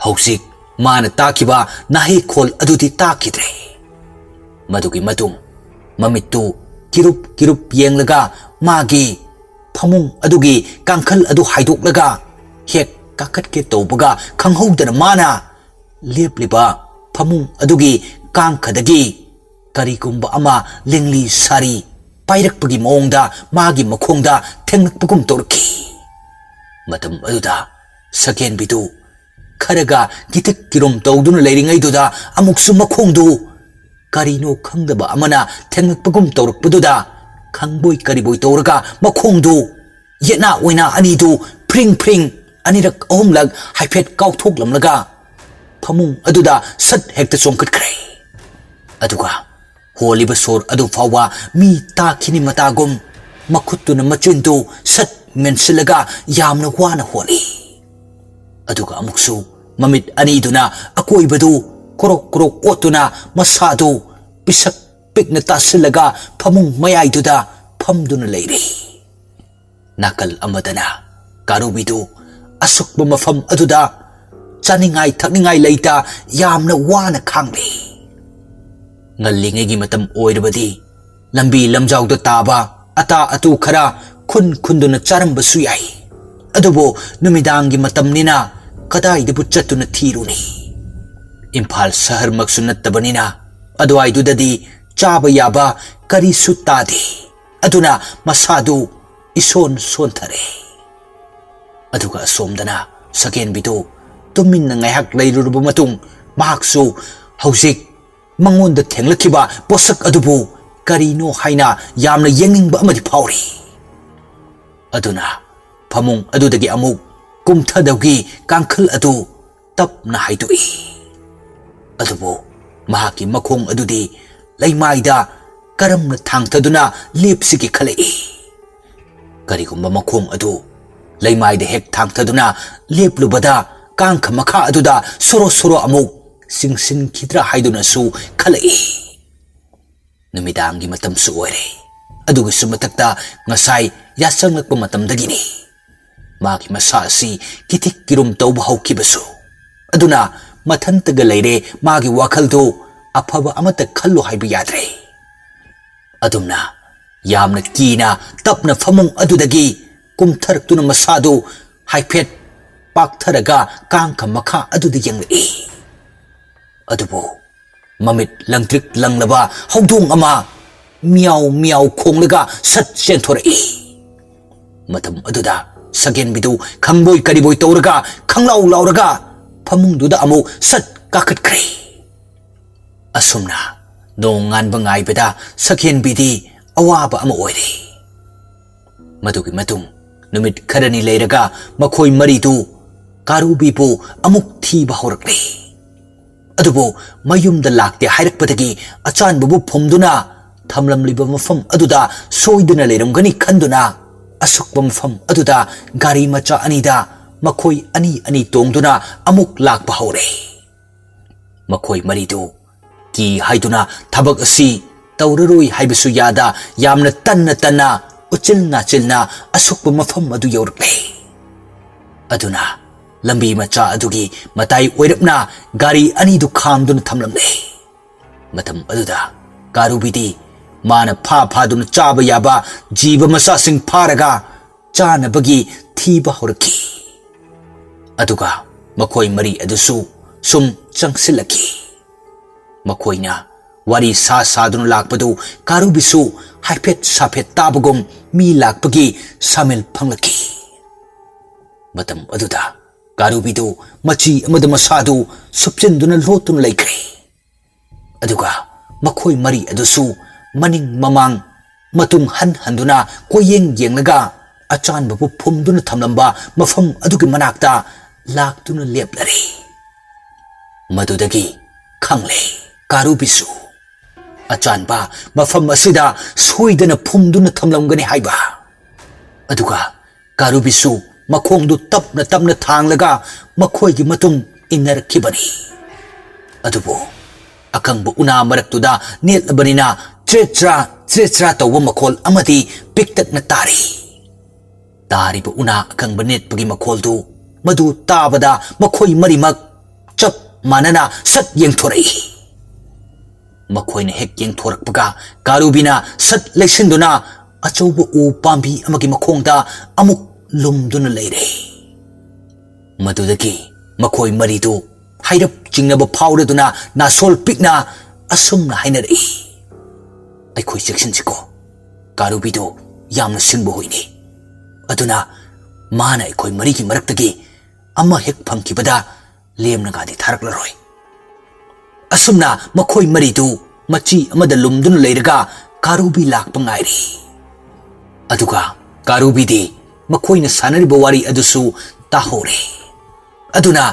ꯍꯧꯖꯤꯛ ꯃꯥꯅ ꯇꯥꯈꯤꯕ ꯅꯥꯍꯦ ꯈꯣꯜ ꯑꯗꯨꯗꯤ ꯇꯥꯈꯤꯗ꯭ꯔꯦ꯫ ꯃꯗꯨꯒꯤ ꯃꯇꯨꯡ ꯃꯃꯤꯠꯇꯨ ꯀꯤꯔꯨꯞ ꯀꯤꯔꯨꯞ ꯌꯦꯡꯂꯒ ꯃꯥꯒꯤ ꯐꯃꯨꯡ ꯑꯗꯨꯒꯤ ꯀꯥꯡꯈꯜ ꯑꯗꯨ ꯍꯥꯏꯗꯣꯛꯂꯒ ꯍꯦꯛ ꯀꯥꯈꯠꯀꯦ ꯇꯧꯕꯒ ꯈꯪꯍꯧꯗꯅ ꯃꯥꯅ ꯂꯦꯞꯂꯤꯕ ꯐꯃꯨꯡ ꯑꯗꯨꯒꯤ ꯀꯥꯡꯈꯗꯒꯤ ꯀꯔꯤꯒꯨꯝꯕ ꯑꯃ ꯂꯦꯡꯂꯤ ꯁꯥꯔꯤ ꯄꯥꯏꯔꯛꯄꯒꯤ ꯃꯑꯣꯡꯗ ꯃꯥꯒꯤ ꯃꯈꯣꯡꯗ ꯊꯦꯡꯂꯛꯄꯒꯨꯝ ꯇꯧꯔꯛꯈꯤ꯫ ꯃꯇꯝ ꯑꯗꯨꯗ ꯁꯒꯦꯟꯕꯤꯗꯨ ꯈꯔꯒ ꯀꯤꯊꯤꯛ ꯀꯤꯔꯨꯝ ꯇꯧꯗꯨꯅ ꯂꯩꯔꯤꯉꯩꯗꯨꯗ ꯑꯃꯨꯛꯁꯨ ꯃꯈꯣꯡꯗꯨ ꯀꯔꯤꯅꯣ ꯈꯪꯗꯕ ꯑꯃꯅ ꯊꯦꯡꯂꯛꯄꯒꯨꯝ ꯇꯧꯔꯛꯄꯗꯨꯗ ꯈꯪꯕꯣꯏ ꯀꯔꯤꯕꯣꯏ ꯇꯧꯔꯒ ꯃꯈꯣꯡꯗꯨ ꯌꯦꯠꯅꯥ ꯑꯣꯏꯅꯥ ꯑꯅꯤꯗꯨ ꯐ꯭ꯔꯤꯡ ꯐ꯭ꯔꯤꯡ ꯑꯅꯤꯔꯛ ꯑꯍꯨꯝꯂꯛ ꯍꯥꯏꯐꯦꯠ ꯀꯥꯎꯊꯣꯛꯂꯝꯂꯒ ꯐꯃꯨꯡ ꯑꯗꯨꯗ ꯁꯠ ꯍꯦꯛꯇ ꯆꯣꯡꯈꯠꯈ꯭ꯔꯦ꯫ ꯑꯗꯨꯒ ꯍꯣꯜꯂꯤꯕ ꯁꯣꯔ ꯑꯗꯨ ꯐꯥꯎꯕ ꯃꯤ ꯇꯥꯈꯤꯅꯤ ꯃꯇꯥꯒꯨꯝ ꯃꯈꯨꯠꯇꯨꯅ ꯃꯆꯤꯟꯗꯨ ꯁꯠ ꯃꯦꯟꯁꯤꯜꯂꯒ ꯌꯥꯝꯅ ꯋꯥꯅ ꯍꯣꯜꯂꯤ꯫ ꯑꯗꯨꯒ ꯑꯃꯨꯛꯁꯨ ꯃꯃꯤꯠ ꯑꯅꯤꯗꯨꯅ ꯑꯀꯣꯏꯕꯗꯨ ꯀ꯭ꯔꯣꯛ ꯀ꯭ꯔꯣꯛ ꯑꯣꯠꯇꯨꯅ ꯃꯁꯥꯗꯨ ꯄꯤꯁꯛ ꯄꯤꯛꯅ ꯇꯥꯁꯤꯜꯂꯒ ꯐꯃꯨꯡ ꯃꯌꯥꯏꯗꯨꯗ ꯐꯝꯗꯨꯅ ꯂꯩꯔꯤ꯫ ꯅꯥꯀꯜ ꯑꯃꯗꯅ ꯀꯥꯔꯨꯕꯤꯗꯨ ꯑꯁꯨꯛꯄ ꯃꯐꯝ ꯑꯗꯨꯗ ꯆꯥꯅꯤꯡꯉꯥꯏ ꯊꯛꯅꯤꯡꯉꯥꯏ ꯂꯩꯇ ꯌꯥꯝꯅ ꯋꯥꯅ ꯈꯥꯡꯂꯤ꯫ ꯉꯜꯂꯤꯉꯩꯒꯤ ꯃꯇꯝ ꯑꯣꯏꯔꯕꯗꯤ ꯂꯝꯕꯤ ꯂꯝꯖꯥꯎꯗ ꯇꯥꯕ ꯑꯇꯥ ꯑꯇꯨ ꯈꯔ ꯈꯨꯟ ꯈꯨꯟꯗꯨꯅ ꯆꯥꯔꯝꯕꯁꯨ ꯌꯥꯏ꯫ ꯑꯗꯨꯕꯨ ꯅꯨꯃꯤꯗꯥꯡꯒꯤ ꯃꯇꯝꯅꯤꯅ ꯀꯗꯥꯏꯗꯕꯨ ꯆꯠꯇꯨꯅ ꯊꯤꯔꯨꯅꯤ? ꯏꯝꯐꯥꯜ ꯁꯍꯔꯃꯛꯁꯨ ꯅꯠꯇꯕꯅꯤꯅ ꯑꯗꯨꯋꯥꯏꯗꯨꯗꯗꯤ ꯆꯥꯕ ꯌꯥꯕ ꯀꯔꯤꯁꯨ ꯇꯥꯗꯦ꯫ ꯑꯗꯨꯅ ꯃꯁꯥꯗꯨ ꯏꯁꯣꯟ ꯁꯣꯟꯊꯔꯦ꯫ ꯑꯗꯨꯒ ꯑꯁꯣꯝꯗꯅ ꯁꯀꯦꯟꯕꯤꯗꯨ ꯇꯨꯃꯤꯟꯅ ꯉꯥꯏꯍꯥꯛ ꯂꯩꯔꯨꯔꯕ ꯃꯇꯨꯡ ꯃꯍꯥꯛꯁꯨ ꯍꯧꯖꯤꯛ ꯃꯉꯣꯟꯗ ꯊꯦꯡꯂꯛꯈꯤꯕ ꯄꯣꯠꯁꯛ ꯑꯗꯨꯕꯨ ꯀꯔꯤꯅꯣ ꯍꯥꯏꯅ ꯌꯥꯝꯅ ꯌꯦꯡꯅꯤꯡꯕ ꯑꯃꯗꯤ ꯐꯥꯎꯔꯤ꯫ ꯑꯗꯨꯅ ꯐꯃꯨꯡ ꯑꯗꯨꯗꯒꯤ ꯑꯃꯨꯛ ꯀꯨꯝꯊꯗꯧꯒꯤ ꯀꯥꯡꯈꯜ ꯑꯗꯨ ꯇꯞꯅ ꯍꯥꯏꯗꯣꯛꯏ꯫ ꯑꯗꯨꯕꯨ ꯃꯍꯥꯛꯀꯤ ꯃꯈꯣꯡ ꯑꯗꯨꯗꯤ ꯂꯩꯃꯥꯏꯗ ꯀꯔꯝꯅ ꯊꯥꯡꯊꯗꯨꯅ ꯂꯦꯞꯁꯤꯒꯦ ꯈꯜꯂꯛꯏ꯫ ꯀꯔꯤꯒꯨꯝꯕ ꯃꯈꯣꯡ ꯑꯗꯨ ꯂꯩꯃꯥꯏꯗ ꯍꯦꯛ ꯊꯥꯡꯊꯗꯨꯅ ꯂꯦꯞꯂꯨꯕꯗ ꯀꯥꯡꯈ ꯃꯈꯥ ꯑꯗꯨꯗ ꯁꯣꯔꯣ ꯁꯣꯔꯣ ꯑꯃꯨꯛ ꯆꯤꯡꯁꯤꯟꯈꯤꯗ꯭ꯔꯥ ꯍꯥꯏꯗꯨꯅꯁꯨ ꯈꯜꯂꯛꯏ꯫ ꯅꯨꯃꯤꯗꯥꯡꯒꯤ ꯃꯇꯝꯁꯨ ꯑꯣꯏꯔꯦ꯫ ꯑꯗꯨꯒꯤꯁꯨ ꯃꯊꯛꯇ ꯉꯁꯥꯏ ꯌꯥꯆꯪꯂꯛꯄ ꯃꯇꯝꯗꯒꯤꯅꯤ ꯃꯥꯒꯤ ꯃꯁꯥ ꯑꯁꯤ ꯀꯤꯊꯤꯛ ꯀꯤꯔꯨꯝ ꯇꯧꯕ ꯍꯧꯈꯤꯕꯁꯨ꯫ ꯑꯗꯨꯅ ꯃꯊꯟꯇꯒ ꯂꯩꯔꯦ꯫ ꯃꯥꯒꯤ ꯋꯥꯈꯜꯗꯨ ꯑꯐꯕ ꯑꯃꯠꯇ ꯈꯜꯂꯨ ꯍꯥꯏꯕ ꯌꯥꯗ꯭ꯔꯦ꯫ ꯑꯗꯨꯝꯅ ꯌꯥꯝꯅ ꯀꯤꯅ ꯇꯞꯅ ꯐꯃꯨꯡ ꯑꯗꯨꯗꯒꯤ ꯀꯨꯝꯊꯔꯛꯇꯨꯅ ꯃꯁꯥꯗꯨ ꯍꯥꯏꯐꯦꯠ ꯄꯥꯛꯊꯔꯒ ꯀꯥꯡꯈ ꯃꯈꯥ ꯑꯗꯨꯗ ꯌꯦꯡꯂꯛꯏ꯫ ꯑꯗꯨꯕꯨ ꯃꯃꯤꯠ ꯂꯪꯇ꯭ꯔꯤꯛ ꯂꯪꯂꯕ ꯍꯧꯗꯣꯡ ꯑꯃ ꯃꯤꯌꯥꯎ ꯃꯤꯌꯥꯎ ꯈꯣꯡꯂꯒ ꯁꯠ ꯆꯦꯟꯊꯣꯔꯛꯏ꯫ ꯃꯇꯝ ꯑꯗꯨꯗ ꯁꯒꯦꯟꯕꯤꯗꯨ ꯈꯪꯕꯣꯏ ꯀꯔꯤꯕꯣꯏ ꯇꯧꯔꯒ ꯈꯪꯂꯥꯎ ꯂꯥꯎꯔꯒ ꯐꯃꯨꯡꯗꯨꯗ ꯑꯃꯨꯛ ꯁꯠ ꯀꯥꯈꯠꯈ꯭ꯔꯦ꯫ ꯑꯁꯨꯝꯅ ꯅꯣꯡ ꯉꯥꯟꯕ ꯉꯥꯏꯕꯗ ꯁꯒꯦꯟꯕꯤꯗꯤ ꯑꯋꯥꯕ ꯑꯃ ꯑꯣꯏꯔꯦ꯫ ꯃꯗꯨꯒꯤ ꯃꯇꯨꯡ ꯅꯨꯃꯤꯠ ꯈꯔꯅꯤ ꯂꯩꯔꯒ ꯃꯈꯣꯏ ꯃꯔꯤꯗꯨ ꯀꯥꯔꯨꯕꯤꯕꯨ ꯑꯃꯨꯛ ꯊꯤꯕ ꯍꯧꯔꯛꯂꯦ꯫ ꯑꯗꯨꯕꯨ ꯃꯌꯨꯝꯗ ꯂꯥꯛꯇꯦ ꯍꯥꯏꯔꯛꯄꯗꯒꯤ ꯑꯆꯥꯟꯕꯕꯨ ꯐꯨꯝꯗꯨꯅ ꯊꯝꯂꯝꯂꯤꯕ ꯃꯐꯝ ꯑꯗꯨꯗ ꯁꯣꯏꯗꯅ ꯂꯩꯔꯝꯒꯅꯤ ꯈꯟꯗꯨꯅ ꯑꯁꯨꯛꯄ ꯃꯐꯝ ꯑꯗꯨꯗ ꯒꯥꯔꯤ ꯃꯆꯥ ꯑꯅꯤꯗ ꯃꯈꯣꯏ ꯑꯅꯤ ꯑꯅꯤ ꯇꯣꯡꯗꯨꯅ ꯑꯃꯨꯛ ꯂꯥꯛꯄ ꯍꯧꯔꯦ꯫ ꯃꯈꯣꯏ ꯃꯔꯤꯗꯨ ꯀꯤ ꯍꯥꯏꯗꯨꯅ ꯊꯕꯛ ꯑꯁꯤ ꯇꯧꯔꯔꯣꯏ ꯍꯥꯏꯕꯁꯨ ꯌꯥꯗ ꯌꯥꯝꯅ ꯇꯟꯅ ꯇꯟꯅ ꯎꯆꯤꯜ ꯅꯥꯆꯤꯜꯅ ꯑꯁꯨꯛꯄ ꯃꯐꯝ ꯑꯗꯨ ꯌꯧꯔꯛꯂꯦ꯫ ꯑꯗꯨꯅ ꯂꯝꯕꯤ ꯃꯆꯥ ꯑꯗꯨꯒꯤ ꯃꯇꯥꯏ ꯑꯣꯏꯔꯞꯅ ꯒꯥꯔꯤ ꯑꯅꯤꯗꯨ ꯈꯥꯝꯗꯨꯅ ꯊꯝꯂꯝꯂꯦ꯫ ꯃꯇꯝ ꯑꯗꯨꯗ ꯀꯥꯔꯨꯕꯤꯗꯤ ꯃꯥꯅ ꯐꯥ ꯐꯥꯗꯨꯅ ꯆꯥꯕ ꯌꯥꯕ ꯖꯤꯕ ꯃꯆꯥꯁꯤꯡ ꯐꯥꯔꯒ ꯆꯥꯅꯕꯒꯤ ꯊꯤꯕ ꯍꯧꯔꯛꯈꯤ꯫ ꯑꯗꯨꯒ ꯃꯈꯣꯏ ꯃꯔꯤ ꯑꯗꯨꯁꯨ ꯁꯨꯝ ꯆꯪꯁꯤꯜꯂꯛꯈꯤ꯫ ꯃꯈꯣꯏꯅ ꯋꯥꯔꯤ ꯁꯥ ꯁꯥꯗꯨꯅ ꯂꯥꯛꯄꯗꯨ ꯀꯥꯔꯨꯕꯤꯁꯨ ꯍꯥꯏꯐꯦꯠ ꯁꯥꯐꯦꯠ ꯇꯥꯕꯒꯨꯝ ꯃꯤ ꯂꯥꯛꯄꯒꯤ ꯁꯥꯃꯤꯜ ꯐꯪꯂꯛꯈꯤ꯫ ꯃꯇꯝ ꯑꯗꯨꯗ ꯀꯥꯔꯨꯕꯤꯗꯨ ꯃꯆꯤ ꯑꯃꯗ ꯃꯁꯥꯗꯨ ꯁꯨꯞꯆꯤꯟꯗꯨꯅ ꯂꯣꯠꯇꯨꯅ ꯂꯩꯈ꯭ꯔꯦ꯫ ꯑꯗꯨꯒ ꯃꯈꯣꯏ ꯃꯔꯤ ꯑꯗꯨꯁꯨ ꯃꯅꯤꯡ ꯃꯃꯥꯡ ꯃꯇꯨꯡ ꯍꯟ ꯍꯟꯗꯨꯅ ꯀꯣꯏꯌꯦꯡ ꯌꯦꯡꯂꯒ ꯑꯆꯥꯟꯕꯕꯨ ꯐꯨꯝꯗꯨꯅ ꯊꯝꯂꯝꯕ ꯃꯐꯝ ꯑꯗꯨꯒꯤ ꯃꯅꯥꯛꯇ ꯂꯥꯛꯇꯨꯅ ꯂꯦꯞꯂꯔꯦ꯫ ꯃꯗꯨꯗꯒꯤ ꯈꯪꯂꯦ, ꯀꯥꯔꯨꯕꯤꯁꯨ ꯑꯆꯥꯟꯕ ꯃꯐꯝ ꯑꯁꯤꯗ ꯁꯣꯏꯗꯅ ꯐꯨꯝꯗꯨꯅ ꯊꯝꯂꯝꯒꯅꯤ ꯍꯥꯏꯕ꯫ ꯑꯗꯨꯒ ꯀꯥꯔꯨꯕꯤꯁꯨ ꯃꯈꯣꯡꯗꯨ ꯇꯞꯅ ꯇꯞꯅ ꯊꯥꯡꯂꯒ ꯃꯈꯣꯏꯒꯤ ꯃꯇꯨꯡ ꯏꯟꯅꯔꯛꯈꯤꯕꯅꯤ꯫ ꯑꯗꯨꯕꯨ ꯑꯀꯪꯕ ꯎꯅꯥ ꯃꯔꯛꯇꯨꯗ ꯅꯦꯠꯂꯕꯅꯤꯅ ꯆ꯭ꯔꯦꯠ ꯆ꯭ꯔꯥ ꯆ꯭ꯔꯦꯠ ꯆ꯭ꯔꯥ ꯇꯧꯕ ꯃꯈꯣꯜ ꯑꯃꯗꯤ ꯄꯤꯛꯇꯛꯅ ꯇꯥꯔꯤ꯫ ꯇꯥꯔꯤꯕ ꯎꯅꯥ ꯑꯀꯪꯕ ꯅꯦꯠꯄꯒꯤ ꯃꯈꯣꯜꯗꯨ, ꯃꯗꯨ ꯇꯥꯕꯗ ꯃꯈꯣꯏ ꯃꯔꯤꯃꯛ ꯆꯞ ꯃꯥꯟꯅꯅ ꯁꯠ ꯌꯦꯡꯊꯣꯔꯛꯏ꯫ ꯃꯈꯣꯏꯅ ꯍꯦꯛ ꯌꯦꯡꯊꯣꯔꯛꯄꯒ ꯀꯥꯔꯨꯕꯤꯅ ꯁꯠ ꯂꯩꯁꯤꯟꯗꯨꯅ ꯑꯆꯧꯕ ꯎ ꯄꯥꯝꯕꯤ ꯑꯃꯒꯤ ꯃꯈꯣꯡꯗ ꯑꯃꯨꯛ ꯂꯨꯝꯗꯨꯅ ꯂꯩꯔꯦ꯫ ꯃꯗꯨꯗꯒꯤ ꯃꯈꯣꯏ ꯃꯔꯤꯗꯨ ꯍꯥꯏꯔꯞ ꯆꯤꯡꯅꯕ ꯐꯥꯎꯔꯗꯨꯅ ꯅꯥꯁꯣꯜ ꯄꯤꯛꯅ ꯑꯁꯨꯝꯅ ꯍꯥꯏꯅꯔꯛꯏ, "ꯑꯩꯈꯣꯏ ꯆꯦꯛꯁꯤꯟꯁꯤꯀꯣ, ꯀꯥꯔꯨꯕꯤꯗꯣ ꯌꯥꯝꯅ ꯁꯤꯡꯕ ꯍꯨꯏꯅꯤ꯫ ꯑꯗꯨꯅ ꯃꯥꯅ ꯑꯩꯈꯣꯏ ꯃꯔꯤꯒꯤ ꯃꯔꯛꯇꯒꯤ ꯑꯃ ꯍꯦꯛ ꯐꯪꯈꯤꯕꯗ ꯂꯦꯝꯅꯒꯗꯤ ꯊꯥꯔꯛꯂꯔꯣꯏ꯫" ꯑꯁꯨꯝꯅ ꯃꯈꯣꯏ ꯃꯔꯤꯗꯨ ꯃꯆꯤ ꯑꯃꯗ ꯂꯨꯝꯗꯨꯅ ꯂꯩꯔꯒ ꯀꯥꯔꯨꯕꯤ ꯂꯥꯛꯄ ꯉꯥꯏꯔꯤ꯫ ꯑꯗꯨꯒ ꯀꯥꯔꯨꯕꯤꯗꯤ ꯃꯈꯣꯏꯅ ꯁꯥꯟꯅꯔꯤꯕ ꯋꯥꯔꯤ ꯑꯗꯨꯁꯨ ꯇꯥꯍꯧꯔꯦ꯫ ꯑꯗꯨꯅ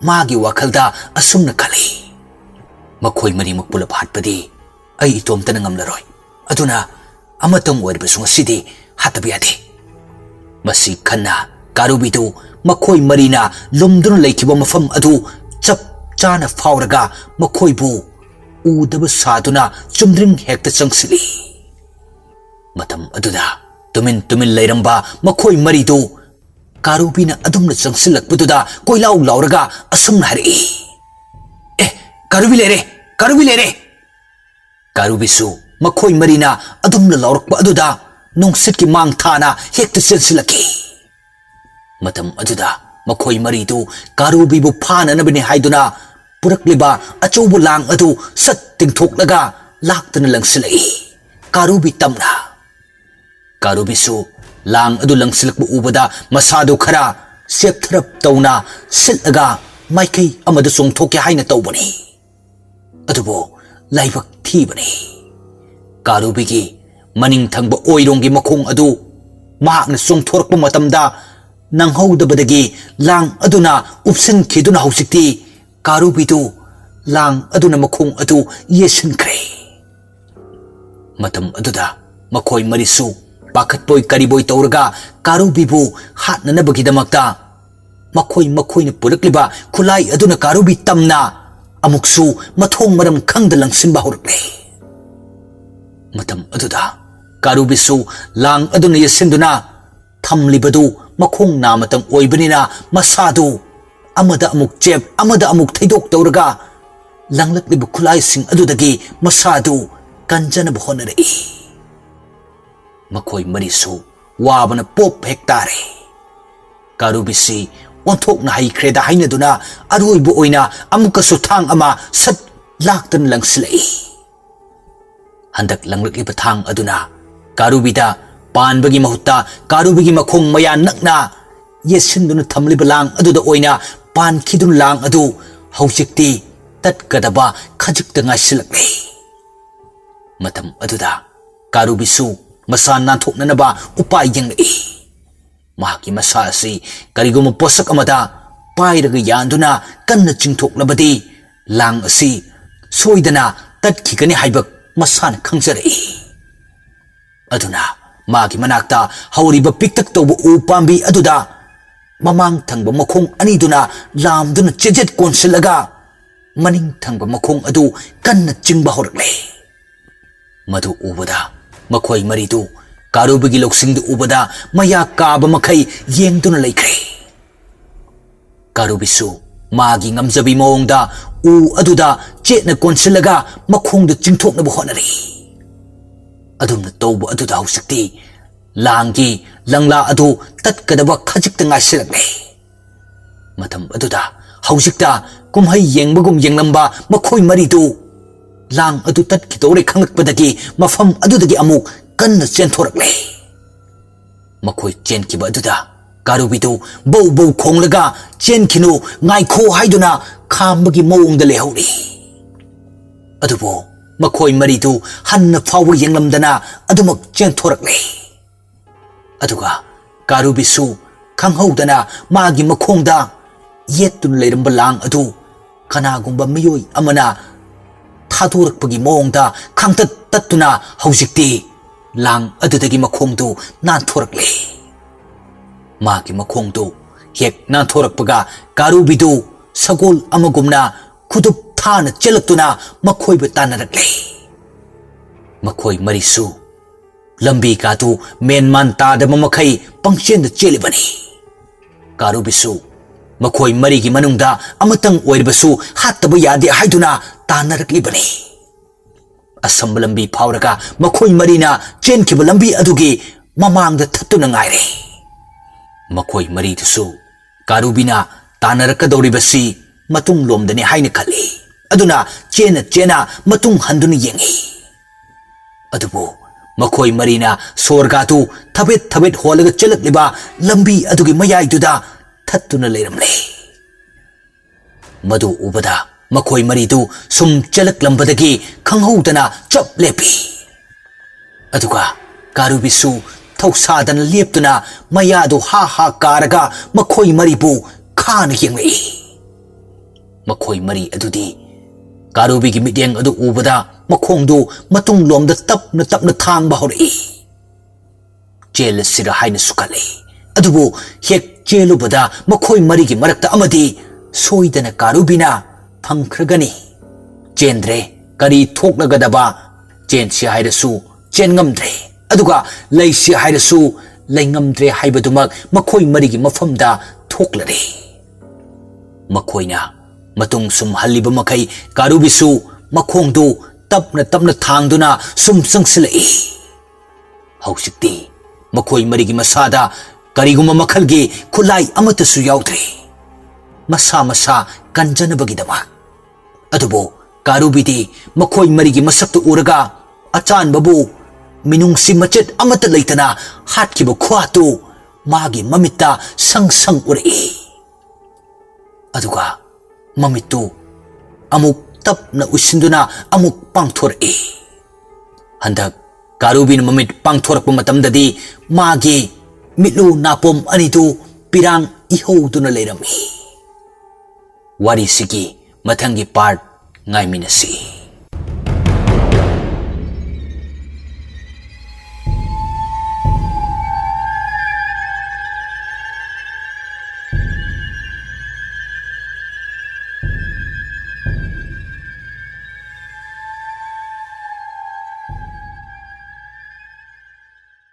ꯃꯥꯒꯤ ꯋꯥꯈꯜꯗ ꯑꯁꯨꯝꯅ ꯈꯜꯂꯤ, "ꯃꯈꯣꯏ ꯃꯔꯤꯃꯛ ꯄꯨꯂꯞ ꯍꯥꯠꯄꯗꯤ ꯑꯩ ꯏꯇꯣꯝꯇꯅ ꯉꯝꯂꯔꯣꯏ꯫ ꯑꯗꯨꯅ ꯑꯃꯇꯪ ꯑꯣꯏꯔꯕꯁꯨ ꯉꯁꯤꯗꯤ ꯍꯥꯠꯇꯕ ꯌꯥꯗꯦ꯫" ꯃꯁꯤ ꯈꯟꯅ ꯀꯥꯔꯨꯕꯤꯗꯨ ꯃꯈꯣꯏ ꯃꯔꯤꯅ ꯂꯨꯝꯗꯨꯅ ꯂꯩꯈꯤꯕ ꯃꯐꯝ ꯑꯗꯨ ꯆꯞ ꯆꯥꯅ ꯐꯥꯎꯔꯒ ꯃꯈꯣꯏꯕꯨ ꯎꯗꯕ ꯁꯥꯗꯨꯅ ꯆꯨꯝꯗ꯭ꯔꯤꯡ ꯍꯦꯛꯇ ꯆꯪꯁꯤꯜꯂꯤ꯫ ꯃꯇꯝ ꯑꯗꯨꯗ ꯇꯨꯃꯤꯟ ꯇꯨꯃꯤꯟ ꯂꯩꯔꯝꯕ ꯃꯈꯣꯏ ꯃꯔꯤꯗꯨ ꯀꯥꯔꯨꯕꯤꯅ ꯑꯗꯨꯝꯅ ꯆꯪꯁꯤꯜꯂꯛꯄꯗꯨꯗ ꯀꯣꯏꯂꯥꯎ ꯂꯥꯎꯔꯒ ꯑꯁꯨꯝꯅ ꯍꯥꯏꯔꯛꯏ, "ꯑꯦ, ꯀꯥꯔꯨꯕꯤ ꯂꯩꯔꯦ, ꯀꯥꯔꯨꯕꯤ ꯂꯩꯔꯦ!" ꯀꯥꯔꯨꯕꯤꯁꯨ ꯃꯈꯣꯏ ꯃꯔꯤꯅ ꯑꯗꯨꯝꯅ ꯂꯥꯎꯔꯛꯄ ꯑꯗꯨꯗ ꯅꯨꯡꯁꯤꯠꯀꯤ ꯃꯥꯡ ꯊꯥꯅ ꯍꯦꯛꯇ ꯆꯦꯟꯁꯤꯜꯂꯛꯈꯤ꯫ ꯃꯇꯝ ꯑꯗꯨꯗ ꯃꯈꯣꯏ ꯃꯔꯤꯗꯨ ꯀꯥꯔꯨꯕꯤꯕꯨ ꯐꯥꯅꯅꯕꯅꯤ ꯍꯥꯏꯗꯨꯅ ꯄꯨꯔꯛꯂꯤꯕ ꯑꯆꯧꯕ ꯂꯥꯡ ꯑꯗꯨ ꯁꯠ ꯇꯤꯡꯊꯣꯛꯂꯒ ꯂꯥꯛꯇꯨꯅ ꯂꯪꯁꯤꯜꯂꯛꯏ꯫ ꯀꯥꯔꯨꯕꯤ ꯇꯝꯅ ꯀꯥꯔꯨꯕꯤꯁꯨ ꯂꯥꯡ ꯑꯗꯨ ꯂꯪꯁꯤꯜꯂꯛꯄ ꯎꯕꯗ ꯃꯁꯥꯗꯨ ꯈꯔ ꯆꯦꯞꯊꯔꯞ ꯇꯧꯅ ꯁꯤꯠꯂꯒ ꯃꯥꯏꯀꯩ ꯑꯃꯗ ꯆꯣꯡꯊꯣꯛꯀꯦ ꯍꯥꯏꯅ ꯇꯧꯕꯅꯤ꯫ ꯑꯗꯨꯕꯨ ꯂꯥꯏꯕꯛ ꯊꯤꯕꯅꯤ꯫ ꯀꯥꯔꯨꯕꯤꯒꯤ ꯃꯅꯤꯡ ꯊꯪꯕ ꯑꯣꯏꯔꯣꯝꯒꯤ ꯃꯈꯣꯡ ꯑꯗꯨ ꯃꯍꯥꯛꯅ ꯆꯣꯡꯊꯣꯔꯛꯄ ꯃꯇꯝꯗ ꯅꯪꯍꯧꯗꯕꯗꯒꯤ ꯂꯥꯡ ꯑꯗꯨꯅ ꯎꯞꯁꯤꯟꯈꯤꯗꯨꯅ ꯍꯧꯖꯤꯛꯇꯤ ꯀꯥꯔꯨꯕꯤꯗꯨ ꯂꯥꯡ ꯑꯗꯨꯅ ꯃꯈꯣꯡ ꯑꯗꯨ ꯌꯦꯠꯁꯤꯟꯈ꯭ꯔꯦ꯫ ꯃꯇꯝ ꯑꯗꯨꯗ ꯃꯈꯣꯏ ꯃꯔꯤꯁꯨ ꯄꯥꯈꯠꯄꯣꯏ ꯀꯔꯤꯕꯣꯏ ꯇꯧꯔꯒ ꯀꯥꯔꯨꯕꯤꯕꯨ ꯍꯥꯠꯅꯅꯕꯒꯤꯗꯃꯛꯇ ꯃꯈꯣꯏ ꯃꯈꯣꯏꯅ ꯄꯨꯔꯛꯂꯤꯕ ꯈꯨꯠꯂꯥꯏ ꯑꯗꯨꯅ ꯀꯥꯔꯨꯕꯤ ꯇꯝꯅ ꯑꯃꯨꯛꯁꯨ ꯃꯊꯣꯡ ꯃꯔꯝ ꯈꯪꯗ ꯂꯪꯁꯤꯟꯕ ꯍꯧꯔꯛꯂꯦ꯫ ꯃꯇꯝ ꯑꯗꯨꯗ ꯀꯥꯔꯨꯕꯤꯁꯨ ꯂꯥꯡ ꯑꯗꯨꯅ ꯌꯦꯠꯁꯤꯟꯗꯨꯅ ꯊꯝꯂꯤꯕꯗꯨ ꯃꯈꯣꯡ ꯅꯥꯃꯇꯪ ꯑꯣꯏꯕꯅꯤꯅ ꯃꯁꯥꯗꯨ ꯑꯃꯗ ꯑꯃꯨꯛ ꯆꯦꯞ ꯑꯃꯗ ꯑꯃꯨꯛ ꯊꯩꯗꯣꯛ ꯇꯧꯔꯒ ꯂꯪꯂꯛꯂꯤꯕ ꯈꯨꯠꯂꯥꯏꯁꯤꯡ ꯑꯗꯨꯗꯒꯤ ꯃꯁꯥꯗꯨ ꯀꯟꯖꯅꯕ ꯍꯣꯠꯅꯔꯛꯏ꯫ ꯃꯈꯣꯏ ꯃꯔꯤꯁꯨ ꯋꯥꯕꯅ ꯄꯣꯞ ꯍꯦꯛ ꯇꯥꯔꯦ꯫ ꯀꯥꯔꯨꯕꯤꯁꯤ ꯑꯣꯟꯊꯣꯛꯅ ꯍꯩꯈ꯭ꯔꯦꯗ ꯍꯥꯏꯅꯗꯨꯅ ꯑꯔꯣꯏꯕ ꯑꯣꯏꯅ ꯑꯃꯨꯛꯀꯁꯨ ꯊꯥꯡ ꯑꯃ ꯁꯠ ꯂꯥꯛꯇꯅ ꯂꯪꯁꯤꯜꯂꯛꯏ꯫ ꯍꯟꯗꯛ ꯂꯪꯂꯛꯂꯤꯕ ꯊꯥꯡ ꯑꯗꯨꯅ ꯀꯥꯔꯨꯕꯤꯗ ꯄꯥꯟꯕꯒꯤ ꯃꯍꯨꯠꯇ ꯀꯥꯔꯨꯕꯤꯒꯤ ꯃꯈꯣꯡ ꯃꯌꯥ ꯅꯛꯅ ꯌꯦꯠꯁꯤꯟꯗꯨꯅ ꯊꯝꯂꯤꯕ ꯂꯥꯡ ꯑꯗꯨꯗ ꯑꯣꯏꯅ ꯄꯥꯟꯈꯤꯗꯨꯅ ꯂꯥꯡ ꯑꯗꯨ ꯍꯧꯖꯤꯛꯇꯤ ꯇꯠꯀꯗꯕ ꯈꯖꯤꯛꯇ ꯉꯥꯏꯁꯤꯜꯂꯛꯂꯦ꯫ ꯃꯇꯝ ꯑꯗꯨꯗ ꯀꯥꯔꯨꯕꯤꯁꯨ ꯃꯁꯥ ꯅꯥꯟꯊꯣꯛꯅꯅꯕ ꯎꯄꯥꯏ ꯌꯦꯡꯂꯛꯏ꯫ ꯃꯍꯥꯛꯀꯤ ꯃꯁꯥ ꯑꯁꯤ ꯀꯔꯤꯒꯨꯝꯕ ꯄꯣꯠꯁꯛ ꯑꯃꯗ ꯄꯥꯏꯔꯒ ꯌꯥꯟꯗꯨꯅ ꯀꯟꯅ ꯆꯤꯡꯊꯣꯛꯂꯕꯗꯤ ꯂꯥꯡ ꯑꯁꯤ ꯁꯣꯏꯗꯅ ꯇꯠꯈꯤꯒꯅꯤ ꯍꯥꯏꯕ ꯃꯁꯥꯅ ꯈꯪꯖꯔꯛꯏ꯫ ꯑꯗꯨꯅ ꯃꯥꯒꯤ ꯃꯅꯥꯛꯇ ꯍꯧꯔꯤꯕ ꯄꯤꯛꯇꯛ ꯇꯧꯕ ꯎ ꯄꯥꯝꯕꯤ ꯑꯗꯨꯗ ꯃꯃꯥꯡ ꯊꯪꯕ ꯃꯈꯣꯡ ꯑꯅꯤꯗꯨꯅ ꯂꯥꯝꯗꯨꯅ ꯆꯦꯖꯦꯠ ꯀꯣꯟꯁꯤꯜꯂꯒ ꯃꯅꯤꯡ ꯊꯪꯕ ꯃꯈꯣꯡ ꯑꯗꯨ ꯀꯟꯅ ꯆꯤꯡꯕ ꯍꯧꯔꯛꯂꯦ꯫ ꯃꯗꯨ ꯎꯕꯗ ꯃꯈꯣꯏ ꯃꯔꯤꯗꯨ ꯀꯥꯔꯨꯕꯤꯒꯤ ꯂꯧꯁꯤꯡꯗꯨ ꯎꯕꯗ ꯃꯌꯥ ꯀꯥꯕ ꯃꯈꯩ ꯌꯦꯡꯗꯨꯅ ꯂꯩꯈ꯭ꯔꯦ꯫ ꯀꯥꯔꯨꯕꯤꯁꯨ ꯃꯥꯒꯤ ꯉꯝꯖꯕꯤ ꯃꯑꯣꯡꯗ ꯎ ꯑꯗꯨꯗ ꯆꯦꯠꯅ ꯀꯣꯟꯁꯤꯜꯂꯒ ꯃꯈꯣꯡꯗ ꯆꯤꯡꯊꯣꯛꯅꯕ ꯍꯣꯠꯅꯔꯛꯏ꯫ ꯑꯗꯨꯝꯅ ꯇꯧꯕ ꯑꯗꯨꯗ ꯍꯧꯖꯤꯛꯇꯤ ꯂꯥꯡꯒꯤ ꯂꯪꯂꯥ ꯑꯗꯨ ꯇꯠꯀꯗꯕ ꯈꯖꯤꯛꯇ ꯉꯥꯏꯁꯤꯜꯂꯛꯂꯦ꯫ ꯃꯇꯝ ꯑꯗꯨꯗ ꯍꯧꯖꯤꯛꯇ ꯀꯨꯝꯍꯩ ꯌꯦꯡꯕꯒꯨꯝ ꯌꯦꯡꯂꯝꯕ ꯃꯈꯣꯏ ꯃꯔꯤꯗꯨ ꯂꯥꯡ ꯑꯗꯨ ꯇꯠꯈꯤꯗꯧꯔꯦ ꯈꯪꯂꯛꯄꯗꯒꯤ ꯃꯐꯝ ꯑꯗꯨꯗꯒꯤ ꯑꯃꯨꯛ ꯀꯟꯅ ꯆꯦꯟꯊꯣꯔꯛꯂꯦ꯫ ꯃꯈꯣꯏ ꯆꯦꯟꯈꯤꯕ ꯑꯗꯨꯗ ꯀꯥꯔꯨꯕꯤꯗꯨ ꯕꯧ ꯕꯧ ꯈꯣꯡꯂꯒ "ꯆꯦꯟꯈꯤꯅꯨ, ꯉꯥꯏꯈꯣ" ꯍꯥꯏꯗꯨꯅ ꯈꯥꯝꯕꯒꯤ ꯃꯑꯣꯡꯗ ꯂꯩꯍꯧꯔꯤ꯫ ꯑꯗꯨꯕꯨ ꯃꯈꯣꯏ ꯃꯔꯤꯗꯨ ꯍꯟꯅ ꯐꯥꯎꯕ ꯌꯦꯡꯂꯝꯗꯅ ꯑꯗꯨꯃꯛ ꯆꯦꯟꯊꯣꯔꯛꯂꯦ꯫ ꯑꯗꯨꯒ ꯀꯥꯔꯨꯕꯤꯁꯨ ꯈꯪꯍꯧꯗꯅ ꯃꯥꯒꯤ ꯃꯈꯣꯡꯗ ꯌꯦꯠꯇꯨꯅ ꯂꯩꯔꯝꯕ ꯂꯥꯡ ꯑꯗꯨ ꯀꯅꯥꯒꯨꯝꯕ ꯃꯤꯑꯣꯏ ꯑꯃꯅ ꯊꯥꯗꯣꯔꯛꯄꯒꯤ ꯃꯑꯣꯡꯗ ꯈꯪꯇꯠ ꯇꯠꯇꯨꯅ ꯍꯧꯖꯤꯛꯇꯤ ꯂꯥꯡ ꯑꯗꯨꯗꯒꯤ ꯃꯈꯣꯡꯗꯨ ꯅꯥꯟꯊꯣꯔꯛꯂꯦ꯫ ꯃꯥꯒꯤ ꯃꯈꯣꯡꯗꯨ ꯍꯦꯛ ꯅꯥꯟꯊꯣꯔꯛꯄꯒ ꯀꯥꯔꯨꯕꯤꯗꯨ ꯁꯒꯣꯜ ꯑꯃꯒꯨꯝꯅ ꯈꯨꯗꯨꯞ ꯊꯥꯅ ꯆꯦꯜꯂꯛꯇꯨꯅ ꯃꯈꯣꯏꯕꯨ ꯇꯥꯟꯅꯔꯛꯂꯦ꯫ ꯃꯈꯣꯏ ꯃꯔꯤꯁꯨ ꯂꯝꯕꯤ ꯀꯥꯗꯨ ꯃꯦꯟꯃꯥꯟ ꯇꯥꯗꯕ ꯃꯈꯩ ꯄꯪꯆꯦꯟꯗ ꯆꯦꯜꯂꯤꯕꯅꯤ꯫ ꯀꯥꯔꯨꯕꯤꯁꯨ ꯃꯈꯣꯏ ꯃꯔꯤꯒꯤ ꯃꯅꯨꯡꯗ ꯑꯃꯇꯪ ꯑꯣꯏꯔꯕꯁꯨ ꯍꯥꯠꯇꯕ ꯌꯥꯗꯦ ꯍꯥꯏꯗꯨꯅ ꯇꯥꯟꯅꯔꯛꯂꯤꯕꯅꯤ꯫ ꯑꯁꯝꯕ ꯂꯝꯕꯤ ꯐꯥꯎꯔꯒ ꯃꯈꯣꯏ ꯃꯔꯤꯅ ꯆꯦꯟꯈꯤꯕ ꯂꯝꯕꯤ ꯑꯗꯨꯒꯤ ꯃꯃꯥꯡꯗ ꯊꯠꯇꯨꯅ ꯉꯥꯏꯔꯦ꯫ ꯃꯈꯣꯏ ꯃꯔꯤꯗꯨꯁꯨ ꯀꯥꯔꯨꯕꯤꯅ ꯇꯥꯟꯅꯔꯛꯀꯗꯧꯔꯤꯕꯁꯤ ꯃꯇꯨꯡꯂꯣꯝꯗꯅꯤ ꯍꯥꯏꯅ ꯈꯜꯂꯤ꯫ ꯑꯗꯨꯅ ꯆꯦꯟꯅ ꯆꯦꯟꯅ ꯃꯇꯨꯡ ꯍꯟꯗꯨꯅ ꯌꯦꯡꯉꯤ꯫ ꯑꯗꯨꯕꯨ ꯃꯈꯣꯏ ꯃꯔꯤꯅ ꯁꯣꯔꯒꯥꯗꯨ ꯊꯕꯦꯠ ꯊꯕꯦꯠ ꯍꯣꯜꯂꯒ ꯆꯦꯜꯂꯛꯂꯤꯕ ꯂꯝꯕꯤ ꯑꯗꯨꯒꯤ ꯃꯌꯥꯏꯗꯨꯗ ꯊꯠꯇꯨꯅ ꯂꯩꯔꯝꯂꯦ꯫ ꯃꯗꯨ ꯎꯕꯗ ꯃꯈꯣꯏ ꯃꯔꯤꯗꯨ ꯁꯨꯝ ꯆꯦꯜꯂꯛꯂꯝꯕꯗꯒꯤ ꯈꯪꯍꯧꯗꯅ ꯆꯞ ꯂꯦꯞꯄꯤ꯫ ꯑꯗꯨꯒ ꯀꯥꯔꯨꯕꯤꯁꯨ ꯊꯧꯁꯥꯗꯅ ꯂꯦꯞꯇꯨꯅ ꯃꯌꯥꯗꯨ ꯍꯥ ꯍꯥ ꯀꯥꯔꯒ ꯃꯈꯣꯏ ꯃꯔꯤꯕꯨ ꯈꯥꯅ ꯌꯦꯡꯂꯛꯏ꯫ ꯃꯈꯣꯏ ꯃꯔꯤ ꯑꯗꯨꯗꯤ ꯀꯥꯔꯨꯕꯤꯒꯤ ꯃꯤꯠꯌꯦꯡ ꯑꯗꯨ ꯎꯕꯗ ꯃꯈꯣꯡꯗꯨ ꯃꯇꯨꯡꯂꯣꯝꯗ ꯇꯞꯅ ꯇꯞꯅ ꯊꯥꯡꯕ ꯍꯧꯔꯛꯏ꯫ ꯆꯦꯜꯂꯁꯤꯔ ꯍꯥꯏꯅꯁꯨ ꯈꯜꯂꯤ꯫ ꯑꯗꯨꯕꯨ ꯍꯦꯛ ꯆꯦꯜꯂꯨꯕꯗ ꯃꯈꯣꯏ ꯃꯔꯤꯒꯤ ꯃꯔꯛꯇ ꯑꯃꯗꯤ ꯁꯣꯏꯗꯅ ꯀꯥꯔꯨꯕꯤꯅ ꯐꯪꯈ꯭ꯔꯒꯅꯤ꯫ ꯆꯦꯟꯗ꯭ꯔꯦ, ꯀꯔꯤ ꯊꯣꯛꯂꯒꯗꯕ? ꯆꯦꯟꯁꯤ ꯍꯥꯏꯔꯁꯨ ꯆꯦꯟ ꯉꯝꯗ꯭ꯔꯦ꯫ ꯑꯗꯨꯒ ꯂꯩꯁꯤ ꯍꯥꯏꯔꯁꯨ ꯂꯩꯉꯝꯗ꯭ꯔꯦ ꯍꯥꯏꯕꯗꯨꯃꯛ ꯃꯈꯣꯏ ꯃꯔꯤꯒꯤ ꯃꯐꯝꯗ ꯊꯣꯛꯂꯔꯦ꯫ ꯃꯈꯣꯏꯅ ꯃꯇꯨꯡ ꯁꯨꯝ ꯍꯜꯂꯤꯕ ꯃꯈꯩ ꯀꯥꯔꯨꯕꯤꯁꯨ ꯃꯈꯣꯡꯗꯨ ꯇꯞꯅ ꯇꯞꯅ ꯊꯥꯡꯗꯨꯅ ꯁꯨꯝ ꯆꯪꯁꯤꯜꯂꯛꯏ꯫ ꯍꯧꯖꯤꯛꯇꯤ ꯃꯈꯣꯏ ꯃꯔꯤꯒꯤ ꯃꯁꯥꯗ ꯀꯔꯤꯒꯨꯝꯕ ꯃꯈꯜꯒꯤ ꯈꯨꯠꯂꯥꯏ ꯑꯃꯠꯇꯁꯨ ꯌꯥꯎꯗ꯭ꯔꯦ, ꯃꯁꯥ ꯃꯁꯥ ꯀꯟꯖꯅꯕꯒꯤꯗꯃꯛ꯫ ꯑꯗꯨꯕꯨ ꯀꯥꯔꯨꯕꯤꯗꯤ ꯃꯈꯣꯏ ꯃꯔꯤꯒꯤ ꯃꯁꯛꯇꯨ ꯎꯔꯒ ꯑꯆꯥꯟꯕꯕꯨ ꯃꯤꯅꯨꯡꯁꯤ ꯃꯆꯦꯠ ꯑꯃꯠꯇ ꯂꯩꯇꯅ ꯍꯥꯠꯈꯤꯕ ꯈꯨꯍꯥꯠꯇꯨ ꯃꯥꯒꯤ ꯃꯃꯤꯠꯇ ꯁꯪ ꯁꯪ ꯎꯔꯛꯏ꯫ ꯑꯗꯨꯒ ꯃꯃꯤꯠꯇꯨ ꯑꯃꯨꯛ ꯇꯞꯅ ꯎꯏꯁꯤꯟꯗꯨꯅ ꯑꯃꯨꯛ ꯄꯥꯡꯊꯣꯔꯛꯏ꯫ ꯍꯟꯗꯛ ꯀꯥꯔꯨꯕꯤꯅ ꯃꯃꯤꯠ ꯄꯥꯡꯊꯣꯔꯛꯄ ꯃꯇꯝꯗꯗꯤ ꯃꯥꯒꯤ ꯃꯤꯠꯂꯨ ꯅꯥꯄꯣꯝ ꯑꯅꯤꯗꯨ ꯄꯤꯔꯥꯡ ꯏꯍꯧꯗꯨꯅ ꯂꯩꯔꯝꯃꯤ꯫ ꯋꯥꯔꯤꯁꯤꯒꯤ ꯃꯊꯪꯒꯤ part ꯉꯥꯏꯃꯤꯟꯅꯁꯤ꯫